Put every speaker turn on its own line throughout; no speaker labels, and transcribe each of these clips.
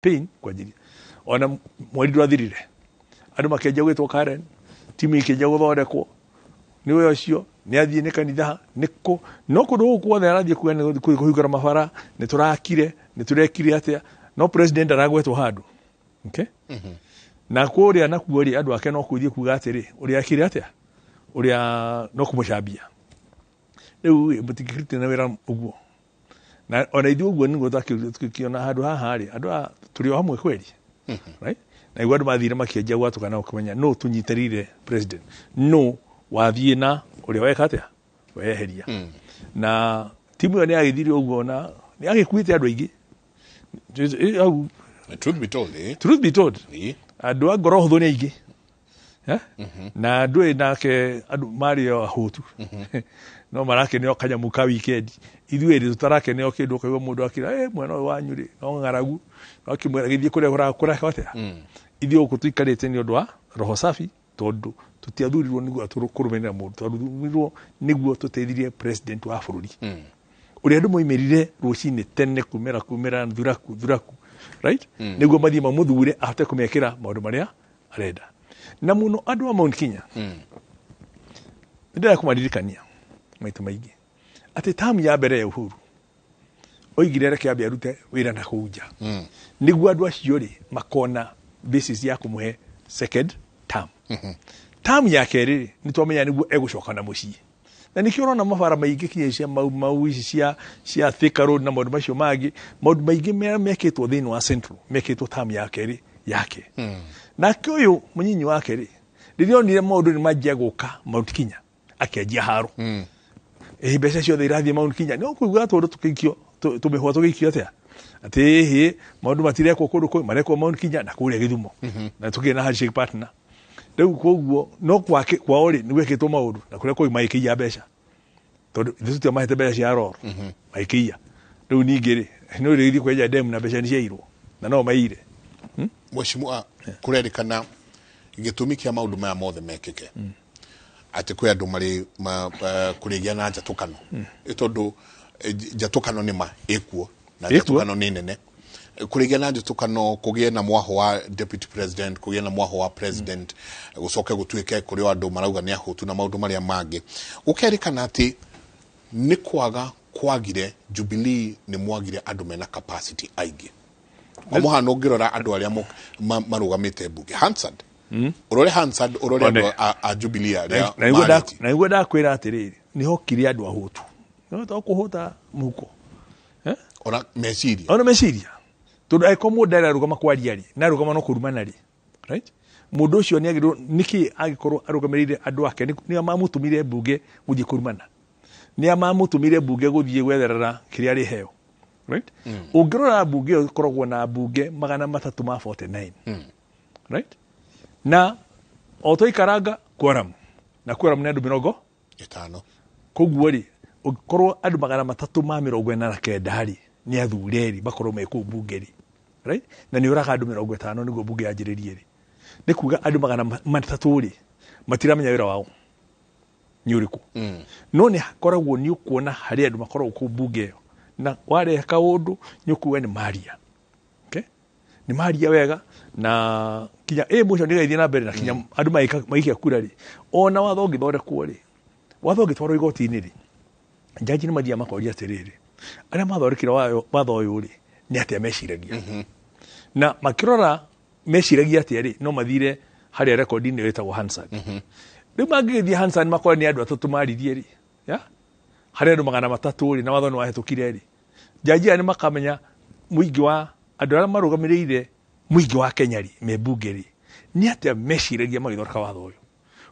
Campaign kwanjiria ona mweri ndwathirire, andũ makĩanjia gwĩtwo Karen, timu ikĩanjia gũthondekwo. Nĩ ũyũ ũcio nĩ athiĩ nĩ kanitha nĩ kũ, no kũndũ gũkũ guothe arathiĩ kuga nĩ kũhingũra mabara, nĩ tũrakire, nĩ tũrekire atĩa, no president aragwetwo handũ. Okay? Na kũrĩa nakuo rĩ, andũ ake no kũthiĩ kuga atĩrĩ, ũrĩa akire atĩa, ũrĩa no kũmũcambia. Rĩu rĩ, mũtingĩkĩrutĩra wĩra ũguo. Na ona ithuĩ ũguo nĩguo twakĩona handũ haha rĩ, andũ aya tũrĩ o hamwe kweli, right? Na nĩguo andũ mathire makĩanjia gwatũkana ũkĩmenya nũ tũnyitĩrĩire president, nũ wathiĩ na ũrĩa weka atĩa weheria. Na timu ĩyo nĩ yagĩthire ũguo na nĩ yagĩkuĩte andũ aingĩ hau.
Truth be told, eh?
Truth be told,
andũ
a ngoro hũthũ nĩ aingĩ. Eh? Na ndũĩ nake andũ marĩ o ahũtu, no marakeneo kanyamũ ka weekend, ithuĩ rĩ tũtarakeneo kĩndũ. Ũkaigua mũndũ akĩra, "Eh, mwena ũyũ wanyu rĩ no ng'aragu," no akĩmwĩra gĩthiĩ kũrĩa kũreka atĩa. Ithuĩ gũkũ tũikarĩte nĩ ũndũ wa roho safi, tondũ tũtiathurirwo nĩguo kũrũmĩrĩra mũndũ, twathurirwo nĩguo tũteithirie president wa bũrũri ũrĩa andũ moimĩrire rũcinĩ tene kumĩra kumĩra thuraku thuraku, right? Nĩguo mathiĩ mamũthure ahote kũmekĩra maũndũ marĩa arenda. Na mũno andũ a Mount Kenya, nĩ ndĩrenda kũmaririkania maita maingĩ atĩ tamu ya mbere ya Uhuru oigire reke ambe arute wĩra na kũu nja, nĩguo andũ acio rĩ makona basis ya kũmũhe second term. Term ya kerĩ rĩ, nĩ twamenya nĩguo egũcoka na mũciĩ, na nĩkĩo ũrona mabara maingĩ kinya cia Mau Mau ici cia Thika Road na maũndũ macio mangĩ, maũndũ maingĩ marĩa mekĩtwo thĩinĩ wa Central mekĩtwo term ya kerĩ yake. Nake ũyũ mũnyinyi wake rĩ, rĩrĩa onire maũndũ nĩ manjia gũka Mount Kenya, akĩanjia haro, ĩ mbeca ciothe irathiĩ Mount Kenya. Nĩ ũkũigua tũndũ tũgĩikio, tũmĩhwa tũgĩikio atĩa, atĩ hĩ maũndũ matirekwo kũndũ kũu, marekwo Mount Kenya na kũrĩa Gĩthumo, na tũkĩrĩ na handshake partner rĩu. Koguo no kwake kwao rĩ nĩ gwekĩtwo maũndũ, na kũrĩa kũngĩ magĩkĩiya mbeca, tondũ ithuĩ tũtiamahete mbeca cia roro, magĩkĩiya. Rĩu ningĩ rĩ, nĩ ũrĩgĩthiĩ kwenja demu na mbeca nĩ ciairwo na no maire.
Mheshimiwa, kũrerĩkana gĩtũmi kĩa maũndũ maya mothe mekĩke atĩ kwĩ andũ marĩ kũrĩgĩa na njatũkano, ĩ tondũ njatũkano nĩ ma ĩkuo na
Ĩkuo.
Njatũkano nĩ nene kũrĩgĩa na njatũkano, kũgĩe na mwaho wa deputy president, kũgĩe na mwaho wa president, gũcoke gũtuĩke kũrĩ o andũ marauga nĩ ahũtu na maũndũ marĩa mangĩ. Gũkerĩkana atĩ nĩ kwaga kwagire Jubilee, nĩ mwagire andũ mena capacity aingĩ. Kwa mũhano, ũngĩrora andũ arĩa marũgamĩte mbunge, Hansard, ũrore Hansard, ũrore
One.
andũ a Jubilee arĩa
Na nĩguo
marĩtie.
Na nĩguo ndakwĩra atĩrĩrĩ, nĩ hokire andũ ahũtu, no to kũhũta mũhuko. Eh?
Ona meciria.
Ona meciria, tondũ angĩkorwo mũndũ ararũgama kwaria rĩ, na arũgama no kũrumana rĩ, right? Mũndũ ũcio nĩ agĩrĩirwo nĩkĩ angĩkorwo arũgamĩrĩire andũ ake? Nĩa mamũtũmire mbunge gũthiĩ kũrumana? Nĩa mamũtũmire mbunge gũthiĩ gwetherera kĩrĩa arĩheo, right? Ũngĩrora mbunge ĩyo ĩkoragwo na mbunge 349, right? Na o twaikaranga quorum, na quorum nĩ andũ mĩrongo
50.
Koguo rĩ, ũngĩkorwo andũ 349 rĩ, nĩ athure rĩ, makorwo me kũu mbunge rĩ, right? Na nĩ ũraga andũ 50 nĩguo mbunge yanjĩrĩrie rĩ, nĩ kuga andũ 300 rĩ matiramenya wĩra wao nĩ ũrĩkũ. No nĩ hakoragwo, nĩ ũkuona harĩ andũ makoragwo kũu mbunge ĩyo, na warehe kaũndũ nĩ ũkuga nĩ maria, okay? Nĩ maria wega na kinya ĩ mũico nĩ ĩgathiĩ na mbere na kinya andũ magĩikia kura rĩ, ona watho ũngĩthondekwo rĩ, watho ũngĩtwarwo igoti-inĩ rĩ, njaji nĩ mathiaga makoria atĩrĩrĩ, arĩa mathondekire watho ũyũ rĩ, nĩ atĩa meciragia? Na makĩrora meciragia atĩa rĩ, no mathire harĩa rekondi-inĩ ĩtagwo Hansard. Rĩu mangĩgĩthiĩ Hansard makore nĩ andũ atatũ maririe rĩ, ya harĩ andũ 300 rĩ, na watho nĩ wahĩtũkire rĩ, njaji aya nĩ makamenya mũingĩ wa andũ arĩa marũgamĩrĩire mũingĩ wa Kenya rĩ, me mbunge rĩ, nĩ atĩa meciragia magĩthondeka watho ũyũ.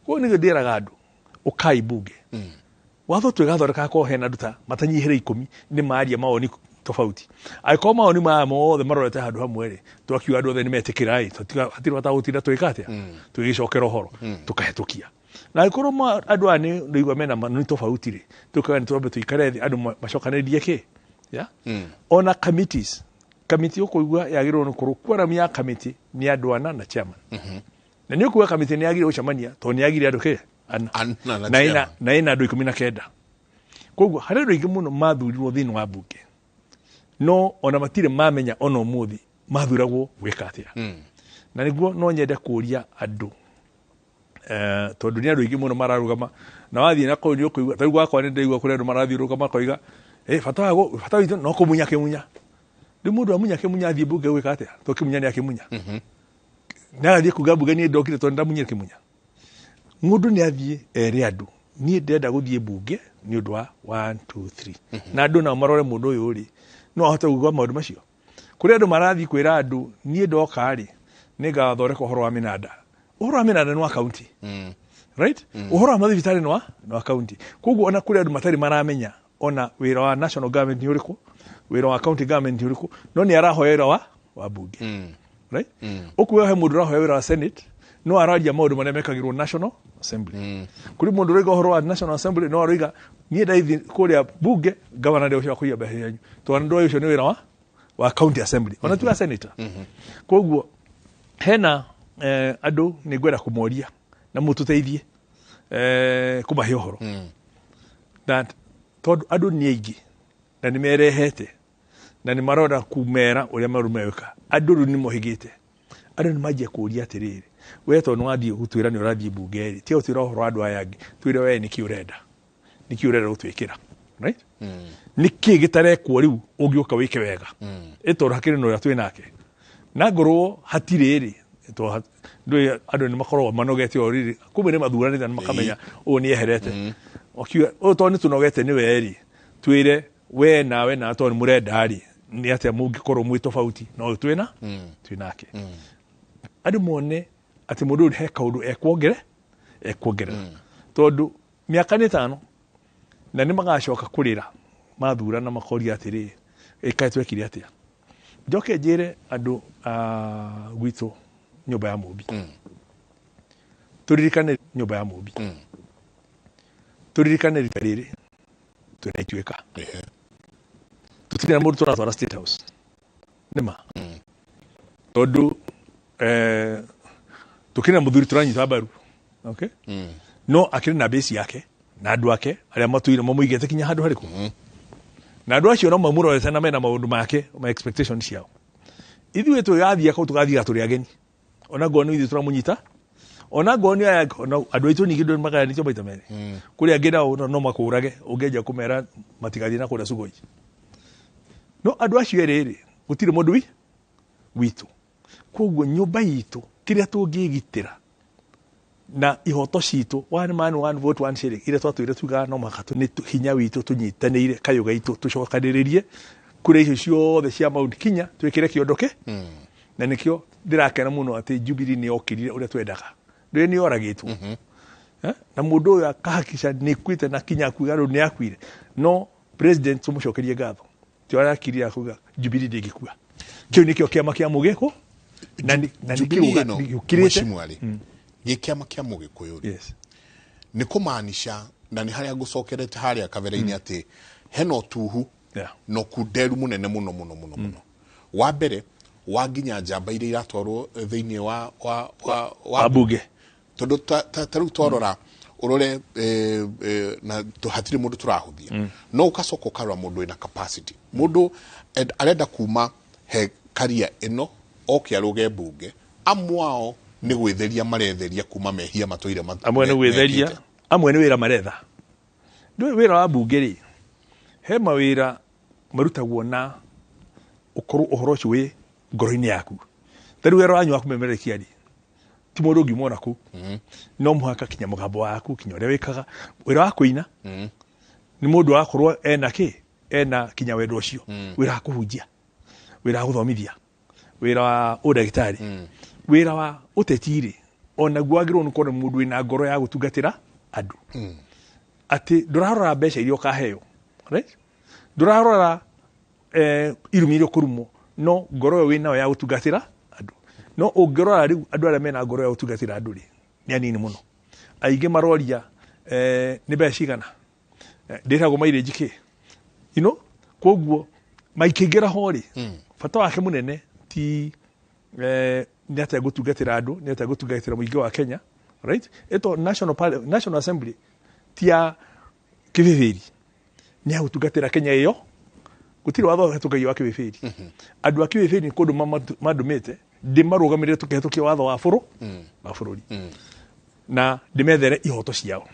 Koguo nĩguo ndĩraga andũ, ũkai mbunge, watho twĩgathondeka korwo hena andũ ta matanyihĩre 10 nĩ maria mawoni tofauti. Angĩkorwo mawoni maya mothe marorete handũ hamwe rĩ, twakiuga andũ othe nĩ metĩkĩra ĩ, hatirĩ bata gũtinda twĩka atĩa tũgĩcokera ũhoro, tũkahĩtũkia. Na angĩkorwo andũ aya nĩ ndĩigua mena mawoni tofauti rĩ, tũkauga nĩ twambe tũikare thĩ, andũ macokanĩrĩrie kĩ ya ona committees. Kamĩtĩ ũkũigua yagĩrĩirwo nĩ gũkorwo quorum ya kamĩtĩ nĩ andũ ana na chairman, na nĩ ũkuga kamĩtĩ nĩ yagĩrĩirwo gũcemania tondũ nĩ yagĩrĩire andũ kĩ ana.
Ana na
Na ĩna
chairman.
Na ĩna andũ 19. Koguo harĩ andũ aingĩ mũno mathurirwo thĩinĩ wa mbunge, no ona matirĩ mamenya ona ũmũthĩ. Mathuragwo gwĩka atĩa? Na nĩguo no nyende kũria andũ, tondũ nĩ andũ aingĩ mũno mararũgama, na wathiĩ na kũu nĩ ũkũigua, ta rĩu gwakwa nĩ ndĩraigua kũrĩ andũ marathiũrũrũka makoiga, bata wa bata witũ no kũmunya kĩmunya. Rĩu mũndũ amunya kĩmunya athiĩ mbunge gwĩka atĩa? To kĩmunya nĩ akĩmunya. Nĩ agathiĩ kuga mbunge niĩ ndokire tondũ ndamunyire kĩmunya. Mũndũ nĩ athiĩ ere andũ, niĩ ndĩrenda gũthiĩ mbunge nĩ ũndũ wa 1 2 3, na andũ nao marore mũndũ ũyũ rĩ, no ahote kuga maũndũ macio. Kũrĩ andũ marathiĩ kwĩra andũ, niĩ ndoka rĩ, nĩngathondeka ũhoro wa mĩnanda. Ũhoro wa mĩnanda nĩ wa county, right? Ũhoro wa mathibitarĩ nĩ wa county. Koguo ona kũrĩ andũ matarĩ maramenya ona wĩra wa national government nĩ ũrĩkũ, wĩra wa county government nĩ ũrĩkũ, no nĩ arahoya wĩra wa bunge, right? Ũkuoya he mũndũ ũrahoya wĩra wa senate, no araria maũndũ marĩa mekagĩrwo National Assembly. Kũrĩ mũndũ ũroiga ũhoro wa National Assembly, no aroiga niĩ ndaithi kũrĩa bunge, gavana ndĩ ũcio wa kũiya mbeca cianyu, tondũ ndoĩ ũcio nĩ wĩra wa county assembly, ona ti wa senator. Koguo hena andũ nĩ ngwenda kũmoria na mũtũteithie kũmahe ũhoro that tondũ andũ nĩ aingĩ na nĩ merehete na nĩ marona kumera ũrĩa maũndũ megwĩka. Andũ rĩu nĩ mohĩgĩte, andũ nĩ manjia kũria atĩrĩrĩ, we tondũ nĩ wathiĩ gũtwĩra nĩ ũrathiĩ mbunge rĩ, tiga gũtwĩra ũhoro wa andũ aya angĩ, twĩre we nĩkĩ ũrenda, nĩkĩ ũrenda gũtwĩkĩra, right? Nĩkĩ gĩtarekwo rĩu ũngĩũka wĩke wega? Ĩ tondũ hakĩrĩ na ũrĩa twĩ nake, na ngorwo hatirĩ rĩ, ndũĩ andũ nĩ makoragwo manogete o rĩrĩ kumbe nĩ mathuranĩte na makamenya ũyũ nĩ eherete, ũkiuga ũyũ tondũ nĩ tũnogete nĩ we rĩ, twĩre we nawe na tondũ nĩ mũrenda rĩ, nĩ atĩa mũngĩkorwo mwĩ tofauti na ũyũ twĩ nake? Andũ mone atĩ mũndũ ũyũ he kaũndũ ekuongerera, tondũ mĩaka nĩ 5 na nĩ magacoka kũrĩra mathurana makoria atĩrĩ, ĩkaĩ twekire atĩa? Njoke njĩre andũ a gwitũ nyũmba ya mũmbi, tũririkane nyũmba ya mũmbi, tũririkane rita rĩrĩ twĩna Ituĩka. Tũtirĩ na mũndũ tũratwara State House nĩma, tondũ tũkĩrĩ na mũthuri tũranyita mbaru, okay? No akĩrĩ na base yake na andũ ake arĩa matũire mamũigĩte kinya handũ harĩkũ, na andũ acio no mamũrorete na mena maũndũ make ma expectation ciao. Ithuĩ tũgathiĩ kũu, tũgathiaga tũrĩ ageni, ona ngorwo nĩ ithuĩ tũramũnyita, ona ngorwo nĩ aya, ona andũ aitũ ningĩ ndũ magayanĩtio maita merĩ. Kũrĩ angĩ nao no makũrage ũngĩanjia kũmera matigathiĩ na kũrĩa Sugoi. No andũ acio erĩ rĩ, gũtirĩ mũndũ witũ. Koguo nyũmba itũ kĩrĩa tũngĩgitĩra na ihoto citũ, one man one vote one shilling iria twatwĩre tugaga no mũhaka nĩ hinya witũ tũnyitanĩire, kayũ gaitũ tũcokanĩrĩrie kũrĩa icio ciothe cia Mount Kenya twĩkĩre kĩondo kĩ, na nĩkĩo ndĩrakena mũno atĩ Jubilee nĩ yokĩrire ũrĩa twendaga. Ndũĩ nĩ yoragĩtwo. Eh? Na mũndũ ũyũ akahakisha nĩ kuĩte na kinya akuiga rĩu nĩ akuire, no president tũmũcokerie ngatho ti arakirire akuga Jubilee ndĩngĩkua. Kĩu nĩkĩo kĩama kĩa mũgĩkũ na nĩ
Jubilee ĩno,
gĩũkĩrĩte.
Mheshimiwa rĩ, gĩ kĩama kĩa mũgĩkũyũ rĩ,
Yes.
nĩ kũmaanisha na nĩ harĩa ngũcokerete harĩa kabere-inĩ atĩ hena ũtuhu na ũkunderu mũnene mũno mũno mũno mũno. Wa mbere wa nginya njamba iria iratwarwo thĩinĩ wa
wa bunge.
Tondũ ta rĩu twarora ũrore na hatirĩ mũndũ tũrahũthia, no ũgacoka ũkarora mũndũ wĩna capacity, mũndũ arenda kuma he karia ĩno oke arũge mbunge. Amwe ao nĩ gwĩtheria maretheria kuma mehia matũire
Amwe nĩ gwĩtheria,
mekĩte.
Amwe nĩ wĩra maretha. Ndũĩ wĩra wa bunge rĩ, he mawĩra marutagwo na ũkorwo ũhoro ũcio wĩ ngoro-inĩ yaku. Ta rĩu wĩra wanyu wa kũmemerekia rĩ, ti mũndũ ũngiuma ona kũu, no mũhaka kinya mũgambo waku, kinya ũrĩa wĩkaga wĩra wa kũina, nĩ mũndũ wakorwo ena kĩ, ena kinya wendo ũcio. Wĩra wa kũhunjia, wĩra wa gũthomithia, wĩra wa ũndagĩtarĩ, wĩra wa ũteti rĩ, onaguo wagĩrĩirwo nĩ gũkorwo nĩ mũndũ wĩna ngoro ya gũtungatĩra andũ, atĩ ndũrarora mbeca iria ũkaheo, right? Ndũrarora irumi iria ũkũrumwo, no ngoro ĩyo wĩnayo ya gũtungatĩra andũ. No ũngĩrora rĩu andũ arĩa mena ngoro ya gũtungatĩra andũ rĩ, nĩ anini mũno. Aingĩ maroria nĩ mbeca cigana, ndĩragwo mileage kĩ, koguo maikĩingĩra ho rĩ, bata wake mũnene ti nĩ atĩa gũtungatĩra andũ, nĩ atĩa gũtungatĩra mũingĩ wa Kenya, right? Ĩto National Assembly ti ya kĩbĩbĩri, nĩ ya gũtungatĩra Kenya ĩyo. Gũtirĩ watho ũhetũkagio wa kĩwĩbĩri. Andũ a kĩwĩbĩri nĩ kũndũ mandũmĩte ndĩmarũgamĩrĩre tũkĩhetũkia watho wa wa bũrũri na ndĩmethere ihoto ciao.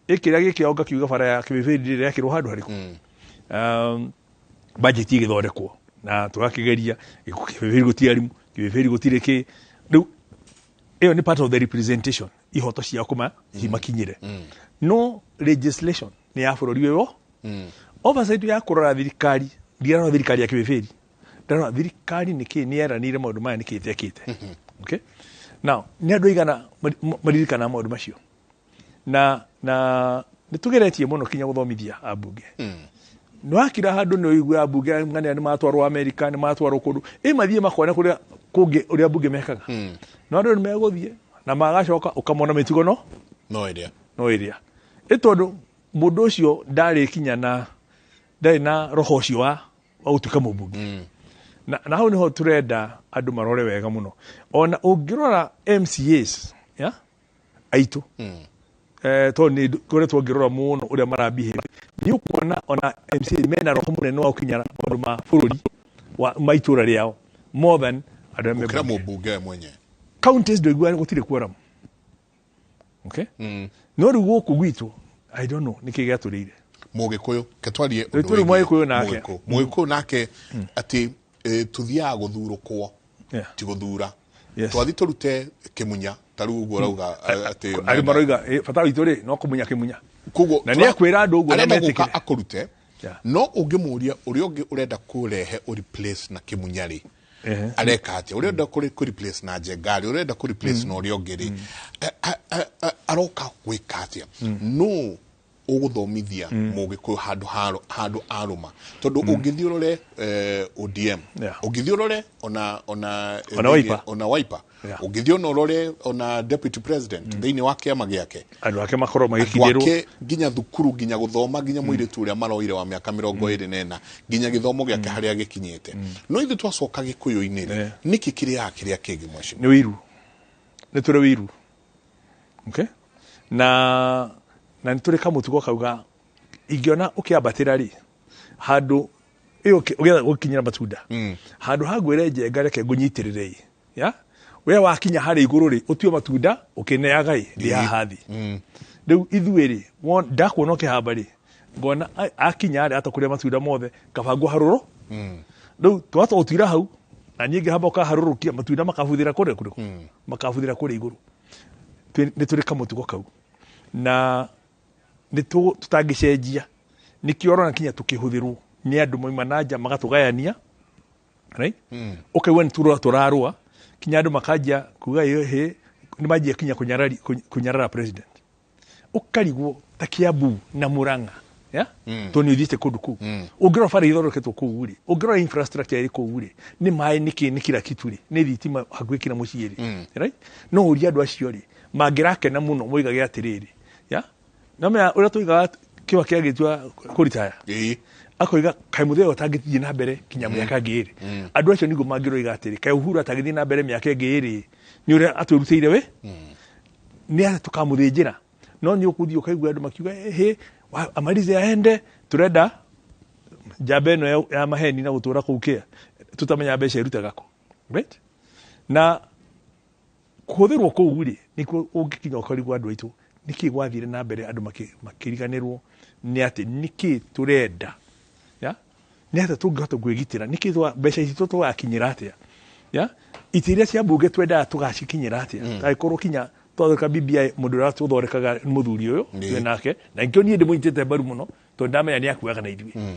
Ĩkĩrĩa gĩkĩao ngakiuga bara ya kĩwĩbĩri ndĩrĩ yakĩrwo handũ harĩkũ. Budget ĩgĩthondekwo na tũgakĩgeria kĩwĩbĩri gũtirĩ arimũ, kĩwĩbĩri gũtirĩ kĩ. Rĩu ĩyo nĩ part of the representation, ihoto ciao kũma cimakinyĩre. No legislation nĩ ya bũrũri ũyũ. Oversight ya kũrora thirikari, ndirarora thirikari ya kĩwĩbĩri, ndarora thirikari nĩkĩ nĩ yeranĩire maũndũ maya, nĩkĩ ĩtekĩte. Okay, now nĩ andũ aigana maririkanaga maũndũ macio? Na nĩ tũgeretie mũno kinya gũthomithia ambunge. Nĩ wakira handũ nĩ ũigua ambunge ng'ania nĩ matwarwo Amerika, nĩ matwarwo kũndũ, ĩ mathiĩ makone kũrĩa kũngĩ ũrĩa mbunge mekaga. No andũ nĩ megũthiĩ na magacoka ũkamona mĩtugo no
no ĩrĩa
no ĩrĩa ĩ, tondũ mũndũ ũcio ndarĩ kinya na ndarĩ na roho ũcio wa gũtuĩka mũmbunge. Na hau nĩho tũrenda andũ marore wega mũno. Ona ũngĩrora MCAs ya aitũ, tondũ nĩ ngoretwo ngĩrora mũno ũrĩa marabehave, nĩ ũkuona ona MCA mena roho mũnene wa gũkinyara maũndũ ma bũrũri wa ma itũra rĩao more than andũ arĩa me
gũkĩra
bunge.
Mũmbunge we mwenyewe.
Counties ndũiguaga gũtirĩ quorum, okay? No rĩu gũkũ gwitũ, I don't know nĩkĩ gĩatũrĩire.
Mũgĩkũyũ ketwarie.
Rĩu tũrĩ Mũgĩkũyũ nake.
Mũgĩkũyũ nake atĩ tuthiaga gũthurũkwo, ti gũthura. Twathi tũrute kĩmunya ta rĩu ũguo ũrauga atĩ
Arĩ maroiga bata witũ rĩ no kũmunya kĩmunya.
Koguo
Na nĩ ekwĩra andũ ũguo na
arenda gũka
metĩkĩre.
akũrute. No ũngĩmũria ũrĩa ũngĩ ũrenda kũrehe ũreplace na kĩmunya rĩ, areka atĩa? Ũrĩa ũrenda kũ replace na Njenga rĩ, ũrenda kũ replace na ũrĩa ũngĩ rĩ, aroka gwĩka atĩa? No ũgũthomithia mũgĩkũyũ handũ handũ arũma, tondũ ũngĩthiĩ ũrore ODM, ũngĩthiĩ ũrore ona
Ona Wiper.
Ona Wiper, ũngĩthiĩ ona ũrore ona deputy president thĩinĩ wa kĩama gĩake,
andũ ake makorwo
andũ
magĩkinyĩrwo
ake nginya thukuru, nginya gũthoma, nginya mũirĩtu ũrĩa maroire wa mĩaka 24, nginya gĩthomo gĩake harĩa gĩkinyĩte. No ithuĩ twacoka gĩkũyũ-inĩ rĩ, nĩkĩ kĩrĩaga kĩrĩa kĩngĩ, mheshimiwa?
Nĩ wĩiru, nĩ tũrĩ wĩiru, okay? Na nĩ tũrĩ kamũtugo kauga ingĩona ũkĩambatĩra rĩ handũ ĩyo ũgĩetha gũkinyĩra matunda, handũ ha ngwĩre Njenga reke ngũnyitĩrĩre ĩ ya we wakinya harĩa igũrũ rĩ, ũtue matunda ũkĩneaga ĩ ndĩ haha thĩ. Rĩu ithuĩ rĩ, ndakuona ũkĩhamba rĩ, ngona akinya harĩa atakũrĩa matunda mothe, kaba ngũharũrũ. Rĩu twata gũtira hau na niĩ ngĩhamba ũkaharũrũkia matunda makabuthĩra kũrĩa kũrĩkũ, makabuthĩra kũrĩa igũrũ. Nĩ tũrĩ kamũtugo kau na nĩ tũtangĩcenjia. Nĩkĩo ũrona kinya tũkĩhũthĩrwo nĩ andũ mauma na nja magatũgayania, right? Ũkaigua nĩ tũrũa tũrarũa, kinya andũ makanjia kuga ĩ hĩ nĩ manjia kinya kũnyarara president. Ũkarigwo ta Kiambu na Murang'a ya tondũ nĩ ũthiĩte kũndũ kũu, ũngĩrora bara ithondeketwo kũu rĩ, ũngĩrora infrastructure ĩrĩ kũu rĩ, nĩ maĩ, nĩ kĩ, nĩ kila kitu rĩ, nĩ thitima hakuhĩ kila mũciĩ rĩ, right? No ũrie andũ acio rĩ, mangĩrakena mũno moigage atĩrĩrĩ ya namenya ũrĩa tũigaga kĩwa kĩagĩtua kũritaya, akoiga kaĩ mũthee ũyũ atangĩthiĩ na mbere kinya mĩaka ĩngĩ ĩrĩ. Andũ acio nĩguo mangĩroiga atĩrĩ, kaĩ Uhuru atangĩthiĩ na mbere mĩaka ĩngĩ ĩrĩ nĩ ũrĩa atwĩrutĩire we, nĩ atĩ tũkamũthĩnjĩra. No nĩ ũkũthiĩ ũkaigua andũ makiuga hĩ amalize aende, tũrenda njamba ĩno ya maheni na gũtũra kũu kĩa tũtamenya mbeca ĩrutaga kũ, right? Na kũhũthĩrwo kũu rĩ, nĩkuo ũngĩkinya ũkarigwo andũ aitũ nĩkĩ gwathire na mbere, andũ makĩriganĩrwo nĩ atĩ nĩkĩ tũrenda ya nĩ atĩa tũngĩhota kwĩgitĩra, nĩkĩ mbeca citũ tũgakinyĩra atĩa, ya itĩ iria cia mbunge twendaga tũgacikinyĩra atĩa, angĩkorwo kinya twathondeka BBI mũndũ ũrĩa tũthondekaga nĩ mũthuri ũyũ twĩ nake, na nikĩo niĩ ndĩmũnyitĩte mbaru mũno, tondũ ndamenya nĩ akuaga na ithuĩ,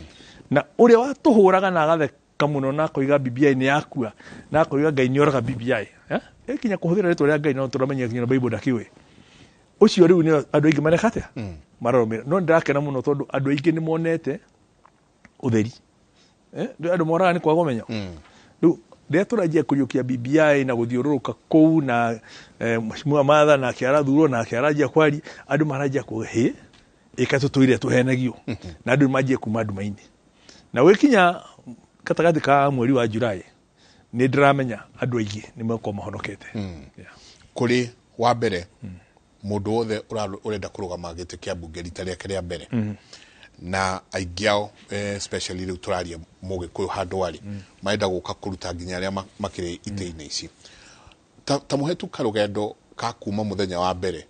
na ũrĩa watũhũraga na agatheka mũno na akoiga BBI nĩ yakua, na akoiga Ngai nĩ oraga BBI, eh? Ĩ kinya kũhũthĩra rĩtwa rĩa Ngai, no tũramenya kinya Bible ndakĩũĩ ũcio. Rĩu nĩ andũ aingĩ mareka atĩa, mararũmĩrĩra. No nĩndĩrakena mũno tondũ andũ aingĩ nĩ monete ũtheri. Andũ moraga nĩ kwaga ũmenyo. Rĩu rĩrĩa tũranjia kũriũkia BBI na gũthiũrũrũka kũu na Mheshimiwa Martha nake arathurwo nake aranjia kwaria, andũ maranjia kuga hĩ ĩka tũtũire tũhenagio, na andũ manjie kuma nduma-inĩ. Na gwĩkinya gatagatĩ ka mweri wa Julai, nĩ ndĩramenya andũ aingĩ nĩ megũkorwo mahonokete.
Kũrĩ wa mbere mũndũ wothe ũrenda kũrũgama gĩtĩ kĩa mbunge rita rĩake rĩa mbere. Na aingĩ ao, especially rĩu tũraria Mũgĩkũyũ handũ arĩ, marenda gũka kũruta nginya arĩa makĩrĩ itĩ-inĩ ici. Ta mũhe tu karũgendo ka kuma mũthenya wa mbere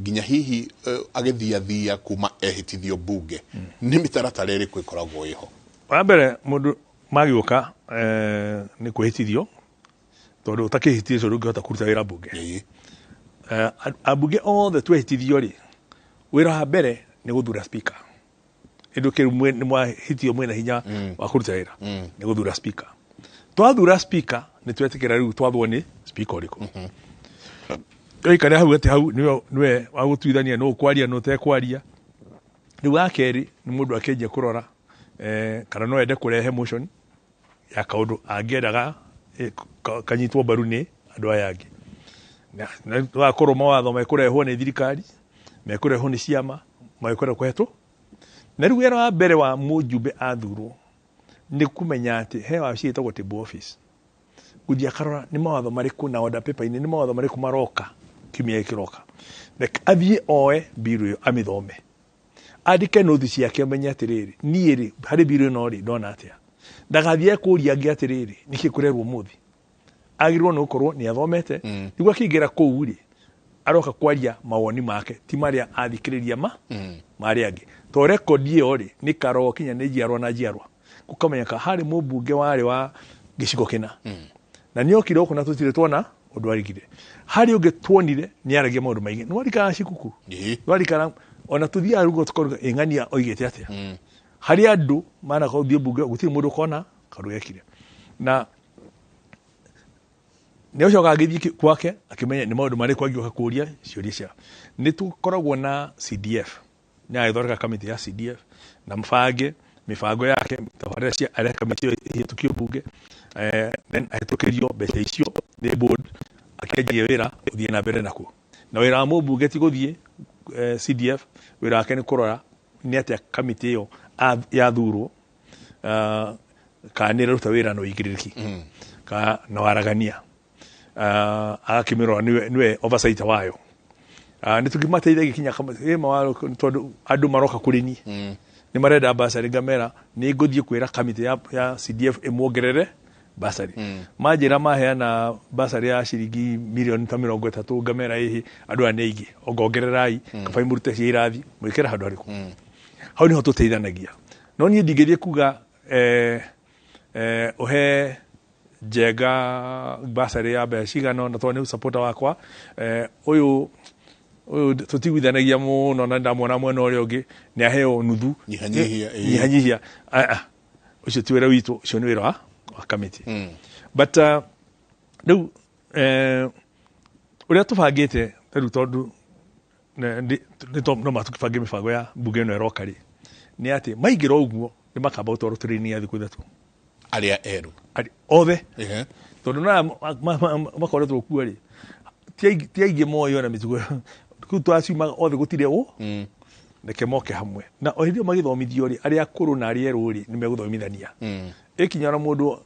nginya hihi agĩthiathia kuma ehĩtithio mbunge, nĩ mĩtaratara ĩrĩkũ ĩkoragwo ĩho?
Wa mbere, mũndũ magĩũka nĩ kwĩhĩtithio, tondũ ũtakĩhĩtithio ndũngĩhota kũruta wĩra mbunge. Ambunge othe twehĩtithio rĩ, wĩra wa mbere nĩ gũthura speaker. Ĩndũ kĩu nĩ mwahĩtithio mwĩna hinya wa kũruta wĩra, nĩ gũthura speaker. Twathura speaker nĩ twetĩkĩra rĩu twathwo nĩ speaker ũrĩkũ. Oikare hau atĩ hau nĩwe wa gũtuithania nũ ũkwaria nũ ũtekwaria. Rĩu wa kerĩ nĩ mũndũ akĩanjia kũrora kana no ende kũrehe motion ya kaũndũ angĩendaga kanyitwo mbaru nĩ andũ aya angĩ. Na wakorwo mawatho mekũrehwo nĩ thirikari, mekũrehwo nĩ ciama, mekwenda kũhetwo. Na rĩu wĩra wa mbere wa mũjumbe athurwo nĩ kũmenya atĩ he wabici ĩtagwo table office. Gũthiĩ akarora nĩ mawatho marĩkũ na order paper-inĩ, nĩ mawatho marĩkũ maroka kiumia gĩkĩ kĩroka. Reke athiĩ oe mbiru ĩyo amĩthome, andĩke nothi ciake, amenye atĩrĩrĩ, niĩ rĩ harĩ mbiru ĩno rĩ ndona atĩa. Ndagathiĩ kũria angĩ atĩrĩrĩ, nĩkĩ kũrerwo ũmũthĩ. Agĩrĩirwo nĩ gũkorwo nĩ athomete, nĩguo akĩingĩra kũu rĩ aroka kwaria mawoni make, ti marĩa athikĩrĩria ma marĩa angĩ. To rekondi ĩyo rĩ nĩ karoo kinya nĩ njiarwa na njiarwa, gũkamenyeka harĩ mũmbunge warĩ wa gĩcigo kĩna na nĩ okire gũkũ na tũtirĩ tuona ũndũ arigire. Harĩ ũngĩ tuonire nĩ aragia maũndũ maingĩ, nĩ warikara cikuku, nĩ warikara ona tũthiaga rĩu tũkoruga ĩng'ania oigĩte atĩa. Harĩ andũ manakorwo thiĩ mbunge gũtirĩ mũndũ ũkona kaũndũ gekire, na nĩ acoka agĩthiĩ gwake akĩmenya nĩ maũndũ marĩkũ angĩũka kũria ciũria cia. Nĩ tũkoragwo na CDF, nĩ agĩthondeka kamĩtĩ ya CDF na mũbange mĩbango yake, tabarĩra cia arĩa kamĩtĩ ĩyo ĩhĩtũkio mbunge, then ahĩtũkĩrio mbeca icio nĩ board, akĩanjie wĩra ũthiĩ na mbere nakuo. Na wĩra wa mũmbunge ti gũthiĩ CDF, wĩra wake nĩ kũrora nĩ atĩa kamĩtĩ ĩyo yathurwo, kana nĩ ĩraruta wĩra na ũigĩrĩrĩki kana na waragania, agakĩmĩrora, nĩwe oversight wayo. Nĩ tũkĩmateithagia kinya mawatho, tondũ andũ maroka kũrĩ niĩ nĩ marenda basarĩ, ngamera nĩ ngũthiĩ kwĩra kamĩtĩ ya CDF ĩmuongerere basarĩ. Manjĩra maheana basarĩ ya ciringi mirioni ta 30, ngamera ĩhĩ andũ aya nĩ aingĩ, ongongererai kaba mũrute cia irathi mwĩkĩre handũ harĩkũ. Hau niho tũteithanagia, no niĩ ndingĩthiĩ kuga ũhe Njenga basarĩ ya mbeca cigana ũna tondũ nĩ supporter wakwa, ũyũ tũtiguithanagia mũno na ndamwona mwena ũrĩa ũngĩ nĩ aheo nuthu.
Nyihanyihia, ĩĩ.
Nyihanyihia. Ah, ah. Ũcio ti wĩra witũ, ũcio nĩ wĩra wa kamĩtĩ. But rĩu ũrĩa tũbangĩte rĩu, tondũ no matũkĩbange mĩbango ya mbunge ĩno ĩroka rĩ, nĩ atĩ maingĩra ũguo nĩ makamba gũtwarwo training ya thikũ 3.
Arĩa erũ?
Othe. Tondũ na makoretwo kuo rĩ, ti aingĩ moĩ ona mĩtugo kũu twaciuma othe gũtirĩ ũ. Reke moke hamwe na o hĩndĩ ĩyo magĩthomithio rĩ, arĩa akũrũ na arĩa erũ rĩ nĩ megũthomithania ĩkinya ona mũndũ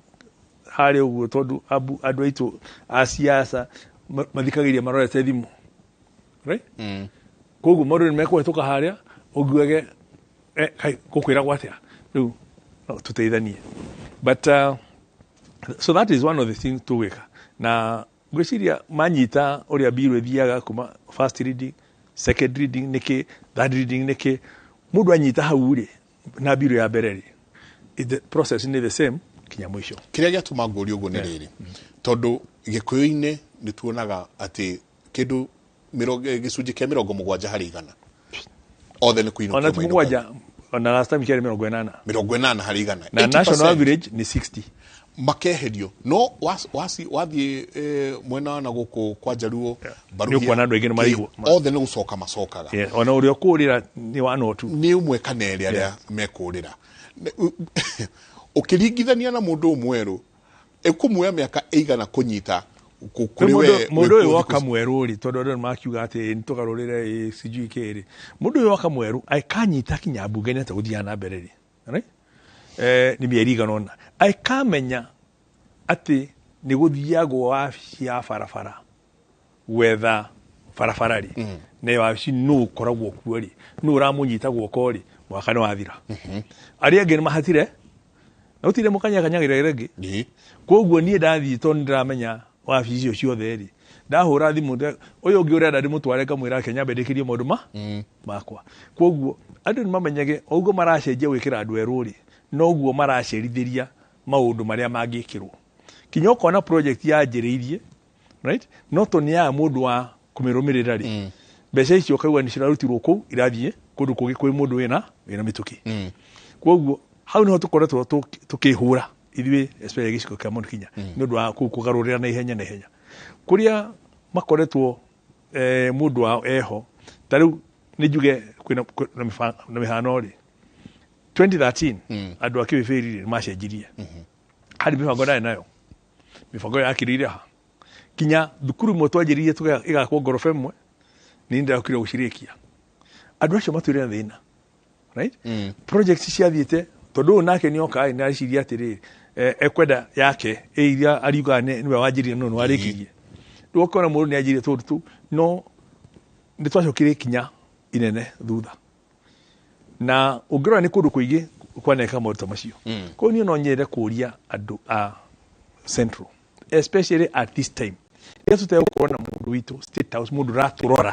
harĩa ũguo, tondũ andũ aitũ a siasa mathikagĩrĩria marorete thimũ, right? Koguo maũndũ nĩ mekũhetũka harĩa ũngiuge gũkwĩragwo atĩa rĩu no tũteithanie. But so that is one of the things tũgwĩka, na ngwĩciria manyita ũrĩa mbiru ĩthiaga kuma first reading, second reading nĩkĩ, third reading nĩkĩ, mũndũ anyita hau rĩ na mbiru ya mbere rĩ, the process nĩ the same kinya mũico.
Kĩrĩa gĩatũma ngũrie ũguo nĩ rĩrĩ, tondũ Gĩkũyũ-inĩ nĩ tuonaga atĩ kĩndũ gĩcunjĩ kĩa 70% othe nĩ kũinũkio
Ona ti
mainũkaga.
7, ona last time kĩarĩ 80.
80%.
Na
80%.
National average nĩ 60.
Makeherio, no wathiĩ mwena wa na gũkũ kwa Njaruo, Baruhia,
Nĩ ũkuona andũ aingĩ nĩ maraigua.
Othe nĩ gũcoka macokaga.
Yeah, ona ũrĩa ũkũrĩra nĩ wa notu.
Nĩ ũmwe kana erĩ arĩa mekũrĩra. Ũkĩringithania na mũndũ ũmwerũ ĩkũmuoya mĩaka ĩigana kũnyita kũrĩ we?
Mũndũ ũyũ
wĩ
woka mwerũ rĩ, tondũ andũ nĩmakiuga atĩ nĩtũgarũrĩre sijui kĩ rĩ, mũndũ ũyũ woka mwerũ akanyita kinya mbunge nĩ atĩa gũthiaga na mbere rĩ, right? Nĩ mĩeri igana ũna akamenya atĩ nĩ gũthiagwo wabici ya barabara gwetha barabara rĩ, na wabici nũ ũkoragwo kuo rĩ, nũ ũramũnyita guoko rĩ, maũndũ. Mwaka nĩ wathira. Arĩa angĩ nĩ mahatire na gũtirĩ mũkanyakanyagĩra rĩngĩ. Koguo niĩ ndathiĩ tondũ nĩndĩramenya wabici icio ciothe rĩ, ndahũra thimũ ũyũ ũngĩ ũrenda ndĩmũtware ngamwĩra reke nyambe ndĩkĩrie maũndũ makwa. Koguo andũ nĩ mamenyage o ũguo maracenjia gwĩkĩra andũ erũ rĩ, noguo maracerithĩria maũndũ marĩa mangĩkĩrwo. Kinya ũkona project yanjĩrĩirie, right? No tondũ nĩ yaga mũndũ wa kũmĩrũmĩrĩra rĩ, mbeca icio ũkaigua nĩ cirarutirwo kũu irathiĩ kũndũ kũngĩ kwĩ mũndũ wĩna mĩtũkĩ. Koguo hau niho tũkoretwo tũkĩhũra ithuĩ especially gĩcigo kĩa Mount Kenya nĩ ũndũ wa kũu kũgarũrĩra na ihenya na ihenya. Kũrĩa makoretwo mũndũ wao eho, ta rĩu nĩ njuge kwĩna na mĩhano rĩ, 2013 andũ a Kĩbĩbĩri rĩ nĩ macenjirie. Harĩ mĩbango ndarĩ nayo, mĩbango ĩyo yakĩrĩire ha kinya thukuru ĩmwe twanjĩrĩirie ĩgakwo ngoroba ĩmwe, nĩ ndĩrokire gũcirĩkia. Andũ acio matũire na thĩna, right? Project ciathiĩte tondũ ũyũ nake nĩ oka nĩ areciria atĩrĩrĩ, ekwenda yake ĩ iria ariugaga nĩwe wanjĩrire no nĩ warĩkirie. Rĩu ũkona mũndũ nĩ anjĩrire tũndũ tũu, no nĩ twacokire ikinya inene thutha. Na ũngĩrora nĩ kũndũ kũingĩ kwaneka maũndũ ta macio. Koguo niĩ no nyende kũria andũ a Central, especially at this time, rĩrĩa tũtegũkorwo na mũndũ witũ State House, mũndũ ũratũrora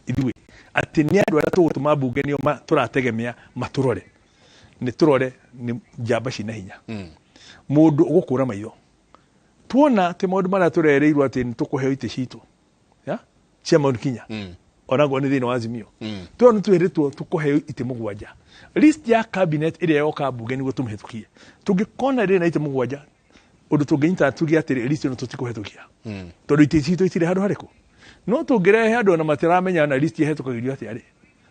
ithuĩ atĩ nĩ andũ arĩa tũgũtũma mbunge nĩo tũrategemea matũrore, nĩ tũrore nĩ njamba cina hinya. Mũndũ ũgũkũra maitho tuona atĩ maũndũ marĩa tũrereirwo atĩ nĩ tũkũheo itĩ citũ ya cia Mount Kenya, onaguo nĩ thĩinĩ wa Azimio, tuona nĩ twĩrĩtwo tũkũheo itĩ 7. List ya cabinet ĩrĩa yoka mbunge nĩguo tũmĩhĩtũkie, tũngĩkona ĩrĩ na itĩ 7, ũndũ tũngĩnyita tuge atĩrĩ list ĩno tũtikũhĩtũkia tondũ itĩ citũ itirĩ handũ harĩkũ. No tũngĩrehe andũ ona matiramenya na list ĩhĩtũkagĩrio atĩa rĩ,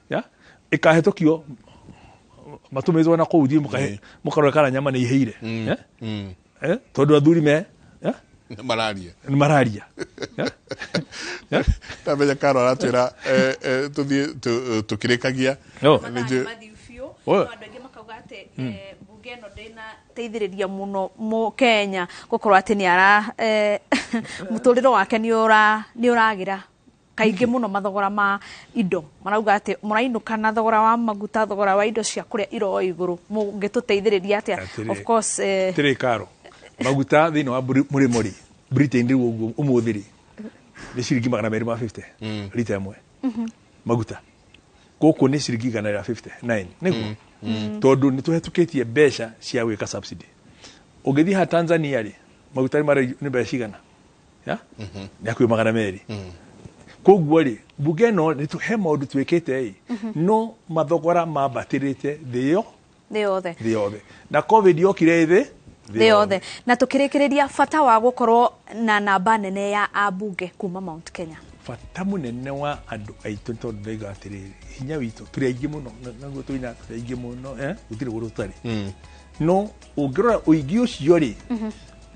ya ĩkahĩtũkio matũmĩtwo na kũu thiĩ mũkarore kana nyama nĩ ihĩire. Tondũ athuri me
mararia.
Nĩ mararia.
Ndamenya Karo aratwĩra tũthiĩ tũkĩrĩkagia.
Mathaa nĩ mathiu biũ. No andũ aingĩ makauga atĩ mbunge ĩno ndĩnateithĩrĩria mũno Mũkenya gũkorwo atĩ nĩ ara mũtũrĩre wake nĩ ũragĩra kaingĩ mũno mathogora ma indo. Marauga atĩ mũrainũka na thogora wa maguta, thogora wa indo cia kũrĩa iro igũrũ, mũngĩtũteithĩrĩria atĩa?
Atĩrĩ.
Of course,
Atĩrĩ Karo, maguta thĩinĩ wa mũrĩmo rĩ, Britain rĩu ũguo ũmũthĩ rĩ nĩ ciringi magana merĩ ma 50 rita ĩmwe. Maguta gũkũ nĩ ciringi igana rĩa 59 nĩguo, tondũ nĩ tũhetũkĩtie mbeca cia gwĩka subsidy. Ũngĩthiĩ ha Tanzania rĩ, maguta nĩ mbeca cigana? Ya? Nĩ hakuhĩ magana merĩ. Koguo rĩ, mbunge ĩno nĩ he maũndũ twĩkĩte ĩ, no mathogora mambatĩrĩte thĩ yo
thĩ yothe.
Thĩ yothe. Na COVID yokire thĩ
thĩ yothe. Na tũkĩrĩkĩrĩria, bata wa gũkorwo na namba nene ya ambunge kuma Mount Kenya.
Bata mũnene wa andũ aitũ nĩ tondũ ndaiga atĩrĩrĩ, hinya witũ tũrĩ aingĩ mũno, naguo tũina tũrĩ aingĩ mũno, gũtirĩ kũndũ tũtarĩ. No ũngĩrora ũingĩ ũcio rĩ,